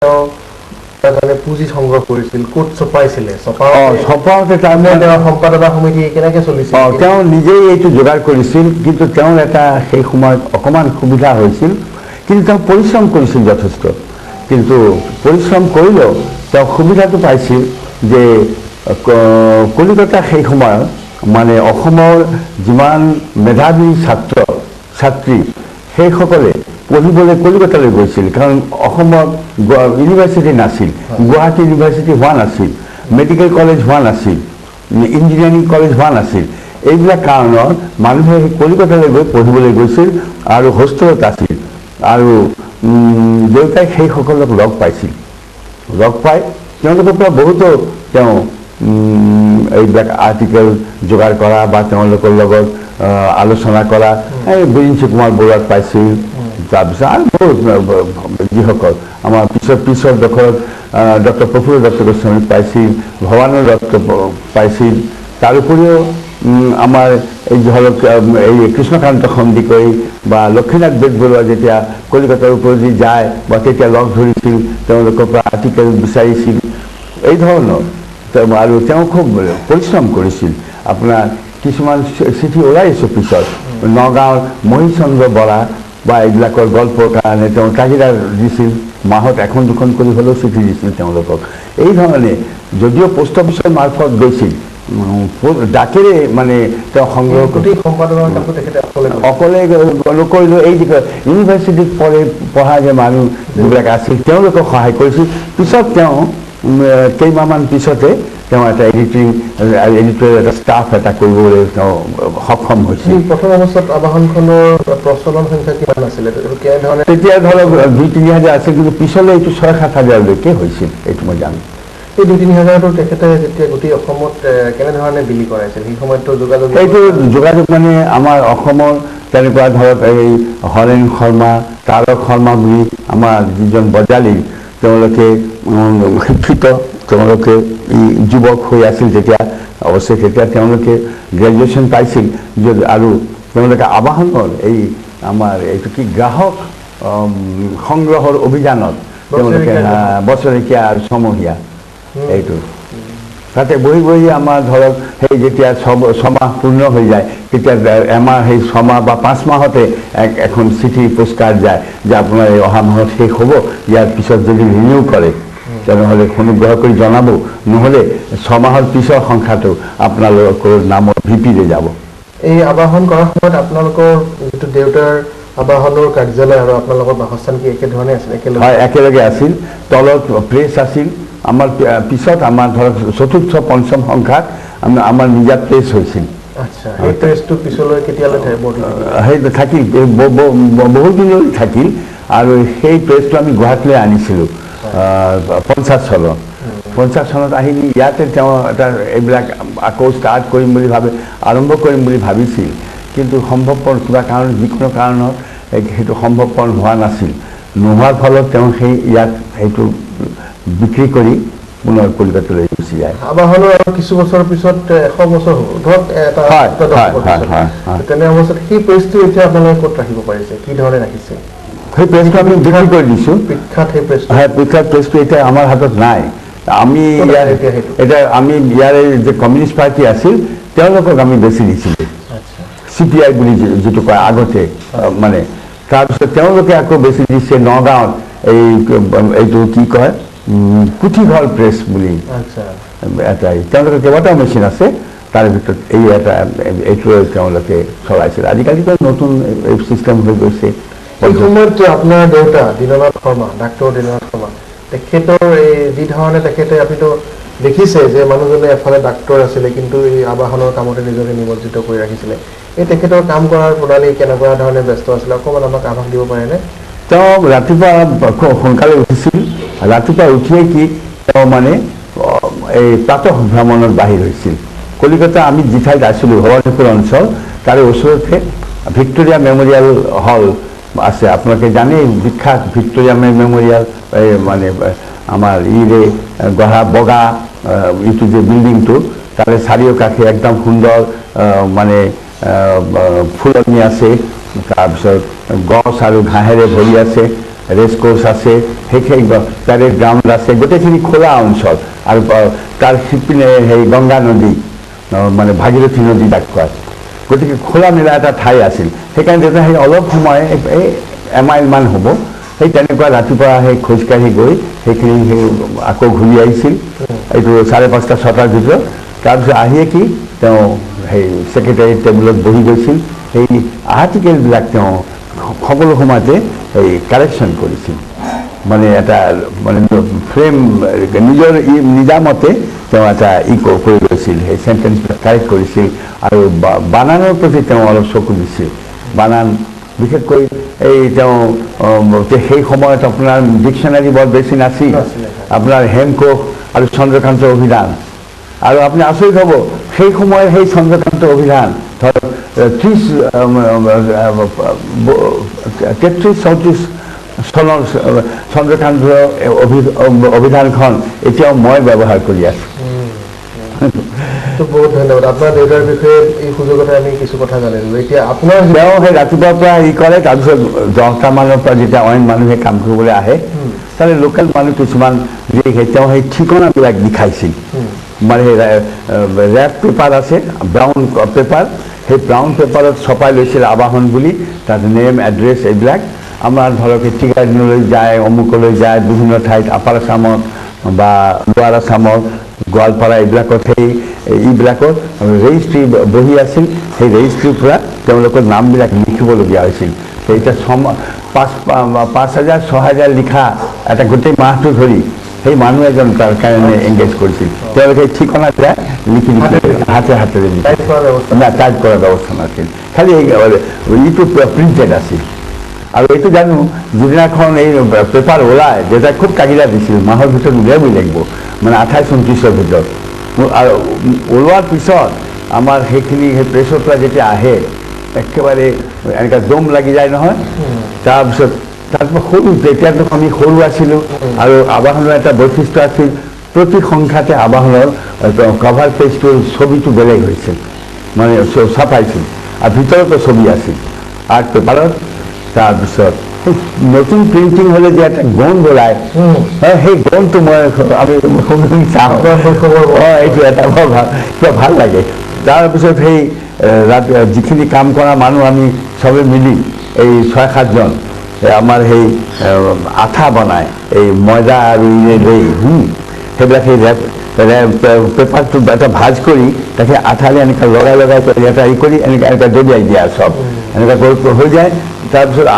তেওঁ কাৰণে পুঁজি সংগ্ৰহ কৰিছিল, ক'ত ছপাইছিলে, ছপাওঁতে তাৰমানে তেওঁৰ সম্পাদনা সমিতি কেনেকৈ চলিছিল? তেওঁ নিজেই এইটো যোগাৰ কৰিছিল, কিন্তু তেওঁৰ এটা সেই সময়ত অকণমান সুবিধা হৈছিল, কিন্তু তেওঁ পৰিশ্ৰম কৰিছিল যথেষ্ট। কিন্তু পৰিশ্ৰম কৰিলেও তেওঁ সুবিধাটো পাইছিল যে কলিকতা সেই সময়ত মানে অসমৰ যিমান মেধাৱী ছাত্ৰ ছাত্ৰী সেইসকলে পঢ়িবলৈ কলিকতালৈ গৈছিল, কাৰণ অসমত ইউনিভাৰ্চিটি নাছিল, গুৱাহাটী ইউনিভাৰ্চিটি হোৱা নাছিল, মেডিকেল কলেজ হোৱা নাছিল, ইঞ্জিনিয়াৰিং কলেজ হোৱা নাছিল। এইবিলাক কাৰণত মানুহে সেই কলিকতালৈ গৈ পঢ়িবলৈ গৈছিল আৰু হোষ্টেলত আছিল। আৰু দেউতাই সেইসকলক লগ পাইছিল, লগ পাই তেওঁলোকৰ পৰা বহুতো তেওঁ এইবিলাক আৰ্টিকেল যোগাৰ কৰা বা তেওঁলোকৰ লগত আলোচনা কৰা, এই বিৰিঞ্চি কুমাৰ বৰুৱাক পাইছিল। তাৰপিছত আৰু বহুত যিসকল আমাৰ পিছৰ দখলত ডক্টৰ প্ৰফুল্ল দত্ত গোস্বামীক পাইছিল, ভৱানন্দ দত্ত পাইছিল। তাৰ উপৰিও আমাৰ এই ধৰক এই কৃষ্ণকান্ত সন্দিকৈ বা লক্ষ্মীনাথ বেজবৰুৱা যেতিয়া কলিকতাৰ ওপৰেদি যায় বা তেতিয়া লগ ধৰিছিল, তেওঁলোকৰ পৰা আৰ্টিকেল বিচাৰিছিল, এই ধৰণৰ। আৰু তেওঁ খুব পৰিশ্ৰম কৰিছিল। আপোনাৰ কিছুমান চিঠি ওলাইছে পিছত, নগাঁৱৰ মহীচন্দ্ৰ বৰা বা এইবিলাকৰ গল্পৰ কাৰণে তেওঁ তাগিদা দিছিল, মাহত এখন দুখন কৰি হ'লেও চিঠি দিছিল তেওঁলোকক। এই ধৰণে যদিও পোষ্ট অফিচৰ মাৰফত গৈছিল, ডাকেৰে মানে তেওঁ সংগ্ৰহ অকলে নকৰিলেও এই ইউনিভাৰ্চিটিত পঢ়া যে মানুহ যিবিলাক আছিল তেওঁলোকক সহায় কৰিছিল। পিছত তেওঁ কেইমাহমান পিছতে তেওঁ এটা এডিটৰিয়েল এটা ষ্টাফ এটা কৰিবলৈ তেওঁ সক্ষম হৈছিল। প্ৰথম অৱস্থাত আবাহনখনৰ প্ৰচলন সংখ্যা কিমান আছিলে? তেতিয়া ধৰক 2-3 হাজাৰ আছিল, কিন্তু পিছলৈ এইটো 6-7 হাজাৰলৈকে হৈছিল, এইটো মই জানো। এই 2-3 হাজাৰটো তেখেতে যেতিয়া গোটেই অসমত কেনেধৰণে বিলি কৰাইছিল? সেই সময়ততো যোগাযোগ, এইটো যোগাযোগ মানে আমাৰ অসমৰ তেনেকুৱা ধৰক এই হৰেণ শৰ্মা, তাৰক শৰ্মা বুলি আমাৰ যিজন বজালী, তেওঁলোকে শিক্ষিত, তেওঁলোকে যুৱক হৈ আছিল তেতিয়া, অৱশ্যে তেতিয়া তেওঁলোকে গ্ৰেজুৱেশ্যন পাইছিল, আৰু তেওঁলোকে আবাহনৰ এই আমাৰ এইটো কি গ্ৰাহক সংগ্ৰহৰ অভিযানত তেওঁলোকে বছৰেকীয়া আৰু ছমহীয়া এইটো তাতে বহি বহি আমাৰ ধৰক সেই যেতিয়া ছমাহ পূৰ্ণ হৈ যায় তেতিয়া এমাহ সেই ছমাহ বা 5 মাহতে এখন চিঠি পোষ্টকাৰ্ড যায় যে আপোনাৰ এই অহা মাহত শেষ হ'ব, ইয়াৰ পিছত যদি ৰিনিউ কৰে তেনেহ'লে অনুগ্ৰহ কৰি জনাব, নহ'লে ছমাহৰ পিছৰ সংখ্যাটো আপোনালোকৰ নামৰ ভিপিৰে যাব। এই আবাহন কৰাৰ সময়ত আপোনালোকৰ যিটো দেউতাৰ আবাহনৰ কাৰ্যালয় আৰু আপোনালোকৰ বাসস্থান কি একেধৰণে আছিল? হয়, একেলগে আছিল। তলত প্ৰেছ আছিল আমাৰ, পিছত আমাৰ ধৰক চতুৰ্থ পঞ্চম সংখ্যাত আমাৰ নিজা প্ৰেছ হৈছিল। সেই থাকিল বহুত দিনলৈ থাকিল। আৰু সেই প্ৰেছটো আমি গুৱাহাটীলৈ আনিছিলোঁ 50 চনত। 50 চনত আহি ইয়াতে তেওঁ এটা এইবিলাক আকৌ ষ্টাৰ্ট কৰিম বুলি ভাবে, আৰম্ভ কৰিম বুলি ভাবিছিল, কিন্তু সম্ভৱপৰ কিবা কাৰণ যিকোনো কাৰণত সেইটো সম্ভৱপৰ হোৱা নাছিল। নোহোৱাৰ ফলত তেওঁ সেই ইয়াত সেইটো বিক্ৰী কৰি পুনৰ কলিকতালৈ গুচি যায়। আবাহনৰ আৰু কিছু বছৰৰ পিছত 100 বছৰ হ'ব ধৰক, তেনে অৱস্থাত সেই প্ৰেছটো এতিয়া আপোনালোকে ক'ত ৰাখিব পাৰিছে, কি ধৰণে ৰাখিছে? সেই প্ৰেছটো আমি বিক্ৰী কৰি দিছোঁ। বিখ্যাত সেই প্ৰেছটো? হয়, বিখ্যাত প্ৰেছটো এতিয়া আমাৰ হাতত নাই। আমি এতিয়া আমি ইয়াৰে যে কমিউনিষ্ট পাৰ্টি আছিল তেওঁলোকক আমি বেছি দিছিলোঁ, CPI বুলি যিটো কয় আগতে মানে। তাৰপিছত তেওঁলোকে আকৌ বেছি দিছে নগাঁৱত এই এইটো কি কয় পুথিঘৰ প্ৰেছ বুলি এটাই, তেওঁলোকৰ কেইবাটাও মেচিন আছে, তাৰ ভিতৰত এই এটা এইটোৱে তেওঁলোকে চলাইছিল। আজিকালিতো নতুন চিষ্টেম হৈ গৈছে। এই সময়ত আপোনাৰ দেউতা দীননাথ শৰ্মা, ডাক্তৰ দীননাথ শৰ্মা, তেখেতৰ এই যি ধৰণে তেখেতে, আপুনিতো দেখিছে যে মানুহজনে এফালে ডাক্তৰ আছিলে কিন্তু এই আবাহনৰ কামতে নিজকে নিমজ্জিত কৰি ৰাখিছিলে, এই তেখেতৰ কাম কৰাৰ প্ৰণালী কেনেকুৱা ধৰণে ব্যস্ত আছিলে অকণমান আমাক আভাস দিব পাৰেনে? তেওঁ ৰাতিপুৱা খুব সোনকালে উঠিছিল। ৰাতিপুৱা উঠিয়ে কি তেওঁ মানে এই প্ৰাতঃ ভ্ৰমণত বাহিৰ হৈছিল। কলিকতা আমি যি ঠাইত আছিলোঁ ভৱানীপুৰ অঞ্চল, তাৰে ওচৰতে ভিক্টোৰিয়া মেমৰিয়েল হল আছে, আপোনালোকে জানেই বিখ্যাত ভিক্টোৰিয়া মেমৰিয়েল, এই মানে আমাৰ ইৰে গঢ়া বগা ইটো যে বিল্ডিংটো, তাৰে চাৰিওকাষে একদম সুন্দৰ মানে ফুলনি আছে, তাৰপিছত গছ আৰু ঘাঁহেৰে ভৰি আছে। ৰেচ কোৰ্চ আছে, সেইখিনি পেৰেড গ্ৰাউণ্ড আছে, গোটেইখিনি খোলা অঞ্চল। আৰু তাৰ সিপিনে সেই গংগা নদী, মানে ভাগীৰথী নদী তাক কোৱা, গতিকে খোলা মেলা এটা ঠাই আছিল। সেইকাৰণে দেউতা সেই অলপ সময় এই এমাইলমান হ'ব, সেই তেনেকুৱা ৰাতিপুৱা সেই খোজকাঢ়ি গৈ সেইখিনি সেই আকৌ ঘূৰি আহিছিল, এইটো 5:30 6টাৰ ভিতৰত। তাৰপিছত আহিয়ে কি তেওঁ সেই ছেক্ৰেটাৰী টেবুলত বহি গৈছিল, সেই আৰ্টিকেলবিলাক তেওঁ সকলো সময়তে এই কাৰেকশ্যন কৰিছিল, মানে এটা মানে ফ্ৰেম নিজৰ নিজামতে তেওঁ এটা ই কৰি লৈছিল, সেই চেণ্টেঞ্চবিলাক কাৰেক্ট কৰিছিল। আৰু বানানৰ প্ৰতি তেওঁ অলপ চকু দিছিল, বানান বিশেষকৈ এই তেওঁ সেই সময়ত আপোনাৰ ডিকশ্যনাৰী বৰ বেছি নাছিল, আপোনাৰ হেমকোষ আৰু চন্দ্ৰকান্ত অভিধান। আৰু আপুনি আচৰিত হ'ব, সেই সময়ত সেই চন্দ্ৰকান্ত অভিধান ধৰক 33 34 চনৰ চন্দ্ৰকান্ত অভিধানখন এতিয়াও মই ব্যৱহাৰ কৰি আছোঁ। বহুত ধন্যবাদ। আপোনাৰ দেউতাৰ বিষয়ে এই সুযোগতে আমি কিছু কথা জানিলোঁ। এতিয়া আপোনাৰ তেওঁ সেই ৰাতিপুৱাৰ পৰা ই কৰে, তাৰপিছত 10টামানৰ পৰা যেতিয়া অইন মানুহে কাম কৰিবলৈ আহে, তাৰে লোকেল মানুহ কিছুমান যি তেওঁ সেই ঠিকনাবিলাক লিখাইছিল, মানে সেই ৰেপ পেপাৰ আছে, ব্ৰাউন পেপাৰ, সেই ব্ৰাউন পেপাৰত ছপাই লৈছিল আবাহন বুলি, তাত নেম এড্ৰেছ এইবিলাক। আমাৰ ধৰক টি গাৰ্ডেনলৈ যায়, অমুকলৈ যায়, বিভিন্ন ঠাইত আপাৰ আছামত বা লোৱাৰ আছামত, গোৱালপাৰা এইবিলাকত সেই এইবিলাকত ৰেজিষ্ট্ৰি বহি আছিল, সেই ৰেজিষ্ট্ৰিৰ পৰা তেওঁলোকৰ নামবিলাক লিখিবলগীয়া হৈছিল। এতিয়া 5,000 6,000 লিখা এটা গোটেই মাহটো ধৰি সেই মানুহ এজন তাৰ কাৰণে এংগেজ কৰিছিল। তেওঁলোকে ঠিকনাবিলাক লিখি লিখি হাতে হাতেৰে লিখি, না টাইপ কৰাৰ ব্যৱস্থা নাছিল, খালি ইটো প্ৰিণ্টেড আছিল। আৰু এইটো জানো যিদিনাখন এই পেপাৰ ওলায়, দেউতাই খুব কাজিয়া দিছিল, মাহৰ ভিতৰত উলিয়াবই লাগিব, মানে 28 29ৰ ভিতৰত। আৰু ওলোৱাৰ পিছত আমাৰ সেইখিনি সেই প্ৰেছৰ পৰা যেতিয়া আহে, একেবাৰে এনেকুৱা দম লাগি যায় নহয়। তাৰপিছত তাৰপৰা সৰু, তেতিয়াতো আমি সৰু আছিলোঁ, আৰু আবাহনৰ এটা বৈশিষ্ট্য আছিল, প্ৰতি সংখ্যাতে আবাহনৰ কভাৰ পেজটোৰ ছবিটো বেলেগ হৈছিল, মানে ছাপাইছিল, আৰু ভিতৰতো ছবি আছিল আৰ্ট পেপাৰত। তাৰপিছত সেই নতুন প্ৰিণ্টিং হ'লে যে এটা গোন্ধ ওলায়, সেই গোন্ধটো মই আমি চাওঁ, অঁ এইটো এটা বৰ ভাল, কিবা ভাল লাগে। তাৰপিছত সেই ৰাতি যিখিনি কাম কৰা মানুহ আমি চবে মিলি এই 6 7জন আমাৰ সেই আঠা বনায়, এই ময়দা আৰু ইনে লৈ, সেইবিলাক সেই পেপাৰটো এটা ভাজ কৰি তাকে আঠাৰে এনেকৈ লগাই লগাই কৰি এটা ই কৰি এনেকৈ এনেকৈ দলিয়াই দিয়া, চব এনেকুৱা কৰি হৈ যায়। তাৰপিছত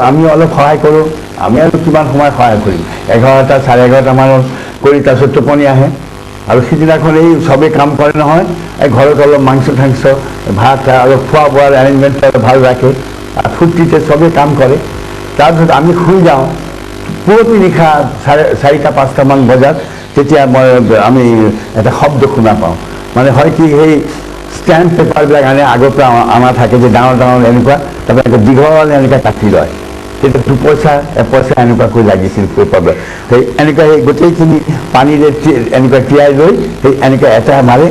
আমি অলপ সহায় কৰোঁ, আমি আৰু কিমান সময় সহায় কৰিম, 11টা 11:30 মানত কৰি তাৰপিছত টোপনি আহে। আৰু সিদিনাখন এই চবেই কাম কৰে নহয়, এই ঘৰত অলপ মাংস থাংস ভাত আৰু খোৱা বোৱাৰ এৰেঞ্জমেণ্ট ভাল ৰাখে, আৰু ফূৰ্তিতে চবেই কাম কৰে। তাৰপিছত আমি শুই যাওঁ পুৱতি নিশা 4:30 5টামান বজাত, তেতিয়া আমি এটা শব্দ শুনা পাওঁ, মানে হয় কি সেই ষ্টেম্প পেপাৰবিলাক আনে, আগৰ পৰা অনা থাকে যে ডাঙৰ ডাঙৰ এনেকুৱা, তাৰপৰা এনেকৈ দীঘল এনেকৈ কাটি লয়, তেতিয়া 2 পইচা 1 পইচা এনেকুৱাকৈ লাগিছিল পেপাৰবিলাক। সেই এনেকুৱা সেই গোটেইখিনি পানীৰে এনেকুৱা তিয়াই লৈ সেই এনেকুৱা এটা মাৰে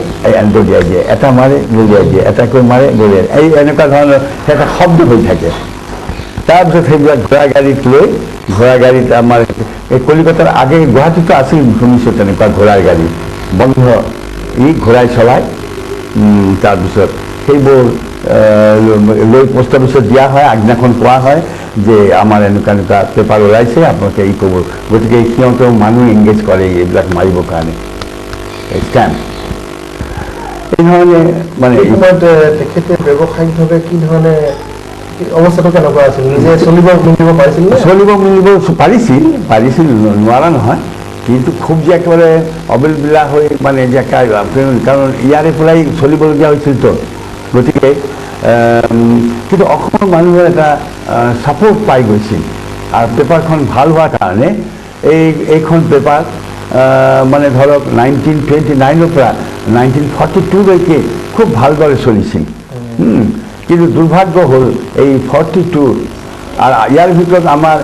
দলিয়াই দিয়ে, এটা মাৰে দলিয়াই দিয়ে, এটাকৈ মাৰে দলিয়াই দিয়ে, এই এনেকুৱা ধৰণৰ এটা শব্দ হৈ থাকে। তাৰপিছত সেইবিলাক ঘোঁৰা গাড়ীত লৈ, ঘোঁৰা গাড়ীত আমাৰ এই কলিকতাৰ আগে গুৱাহাটীতো আছিল শুনিছোঁ তেনেকুৱা ঘোঁৰাৰ গাড়ী বন্ধ, ই ঘোঁৰাই চলায়। তাৰপিছত সেইবোৰ লৈ পোষ্ট অফিচত দিয়া হয়, আগদিনাখন কোৱা হয় যে আমাৰ এনেকুৱা এনেকুৱা পেপাৰ ওলাইছে, আপোনালোকে ই ক'ব। গতিকে সিহঁতেও মানুহ এংগেজ কৰে এইবিলাক মাৰিবৰ কাৰণে ষ্টেম্প। এই ধৰণে মানে তেখেতে ব্যৱসায়িকভাৱে কি ধৰণে অৱস্থাটো কেনেকুৱা আছিল, নিজে চলিব মিলিব পাৰিছিল? চলিব মিলিব পাৰিছিল, পাৰিছিল নোৱাৰা নহয়, কিন্তু খুব যে একেবাৰে অবিলবিলা হৈ মানে যে কাৰণ ইয়াৰে পৰাই চলিবলগীয়া হৈছিলতো। গতিকে কিন্তু অসমৰ মানুহৰ এটা ছাপোৰ্ট পাই গৈছিল, আৰু পেপাৰখন ভাল হোৱাৰ কাৰণে এইখন পেপাৰ মানে ধৰক 1929ৰ পৰা 1942লৈকে খুব ভালদৰে চলিছিল। কিন্তু দুৰ্ভাগ্য হ'ল এই 42 আৰু ইয়াৰ ভিতৰত আমাৰ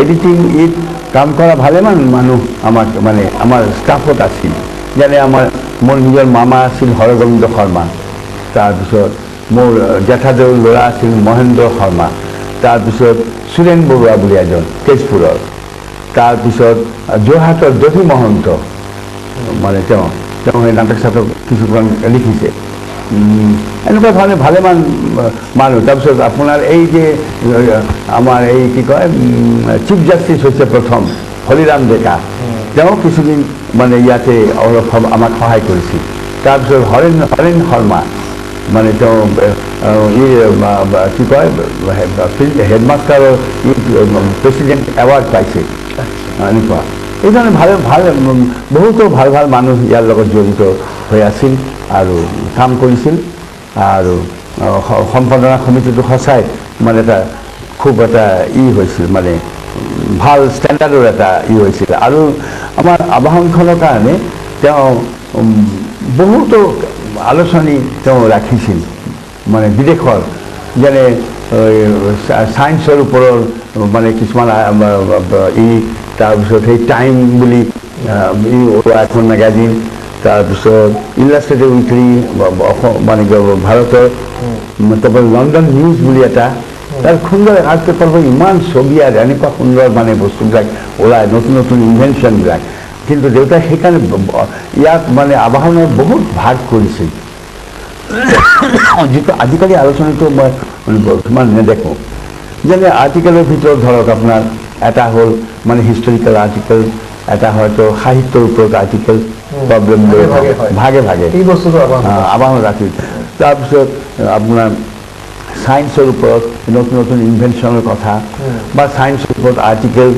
এডিটিং ইত কাম কৰা ভালেমান মানুহ আমাক মানে আমাৰ ষ্টাফত আছিল, যেনে আমাৰ মোৰ নিজৰ মামা আছিল হৰগোবিন্দ শৰ্মা, তাৰপিছত মোৰ জেঠাদেউৰ ল'ৰা আছিল মহেন্দ্ৰ শৰ্মা, তাৰপিছত সুৰেণ বৰুৱা বুলি এজন তেজপুৰৰ, তাৰপিছত যোৰহাটৰ দধি মহন্ত, মানে তেওঁ তেওঁ সেই নাটক চাটক কিছুমান লিখিছে। এনেকুৱা ধৰণে ভালেমান মানুহ। তাৰপিছত আপোনাৰ এই যে আমাৰ এই কি কয় চিফ জাষ্টিছ হৈছে প্ৰথম হলিৰাম ডেকা, তেওঁ কিছুদিন মানে ইয়াতে অলপ আমাক সহায় কৰিছিল। তাৰপিছত হৰেণ শৰ্মা, মানে তেওঁ ই কি কয় হেডমাষ্টাৰৰ ই প্ৰেচিডেণ্ট এৱাৰ্ড পাইছে। এনেকুৱা এইধৰণে ভাল ভাল বহুতো ভাল ভাল মানুহ ইয়াৰ লগত জড়িত হৈ আছিল আৰু কাম কৰিছিল। আৰু সম্পাদনা সমিতিটো সঁচাই মানে এটা খুব এটা ই হৈছিল, মানে ভাল ষ্টেণ্ডাৰ্ডৰ এটা ই হৈছিল। আৰু আমাৰ আবাহনখনৰ কাৰণে তেওঁ বহুতো আলোচনী তেওঁ ৰাখিছিল, মানে বিদেশৰ, যেনে ছায়েন্সৰ ওপৰৰ মানে কিছুমান ই, তাৰপিছত সেই টাইম বুলি ই এখন মেগাজিন, তাৰপিছত ইলাষ্ট্ৰেটেড উইকলি অসম মানে ভাৰতৰ, তাৰপৰা লণ্ডন নিউজ বুলি এটা, তাৰ সুন্দৰ আৰ্ট পেপাৰবোৰ ইমান ছবি আৰু এনেকুৱা সুন্দৰ মানে বস্তুবিলাক ওলায়, নতুন নতুন ইনভেনশ্যনবিলাক। কিন্তু দেউতাই সেইকাৰণে ইয়াত মানে আবাহনৰ বহুত ভাগ কৰিছিল, যিটো আজিকালি আলোচনীটো মই ইমান নেদেখোঁ। যেনে আৰ্টিকেলৰ ভিতৰত ধৰক আপোনাৰ এটা হ'ল মানে হিষ্টৰিকেল আৰ্টিকেল, এটা হয়তো সাহিত্যৰ ওপৰত আৰ্টিকেল, প্ৰব্লেম ভাগে ভাগে আবাহন ৰাখি। তাৰপিছত আপোনাৰ ছায়েন্সৰ ওপৰত নতুন নতুন ইনভেনশ্যনৰ কথা বা ছায়েন্সৰ ওপৰত আৰ্টিকেল,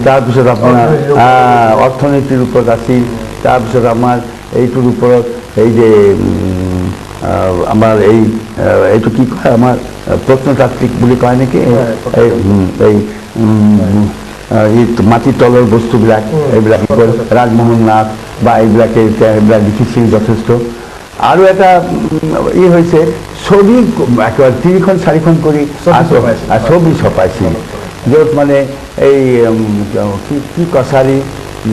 তাৰপিছত আপোনাৰ অৰ্থনীতিৰ ওপৰত আছিল, তাৰপিছত আমাৰ এইটোৰ ওপৰত এই যে আমাৰ এই এইটো কি কয় আমাৰ প্ৰত্নতাত্ত্বিক বুলি কয় নেকি, এই এই মাটিৰ তলৰ বস্তুবিলাক এইবিলাক ৰাজমোহন নাথ বা এইবিলাকে এইবিলাক লিখিছিল যথেষ্ট। আৰু এটা ই হৈছে ছবি একেবাৰে 3খন 4খন কৰি ছবি ছপাইছিল, য'ত মানে এই কি কছাৰী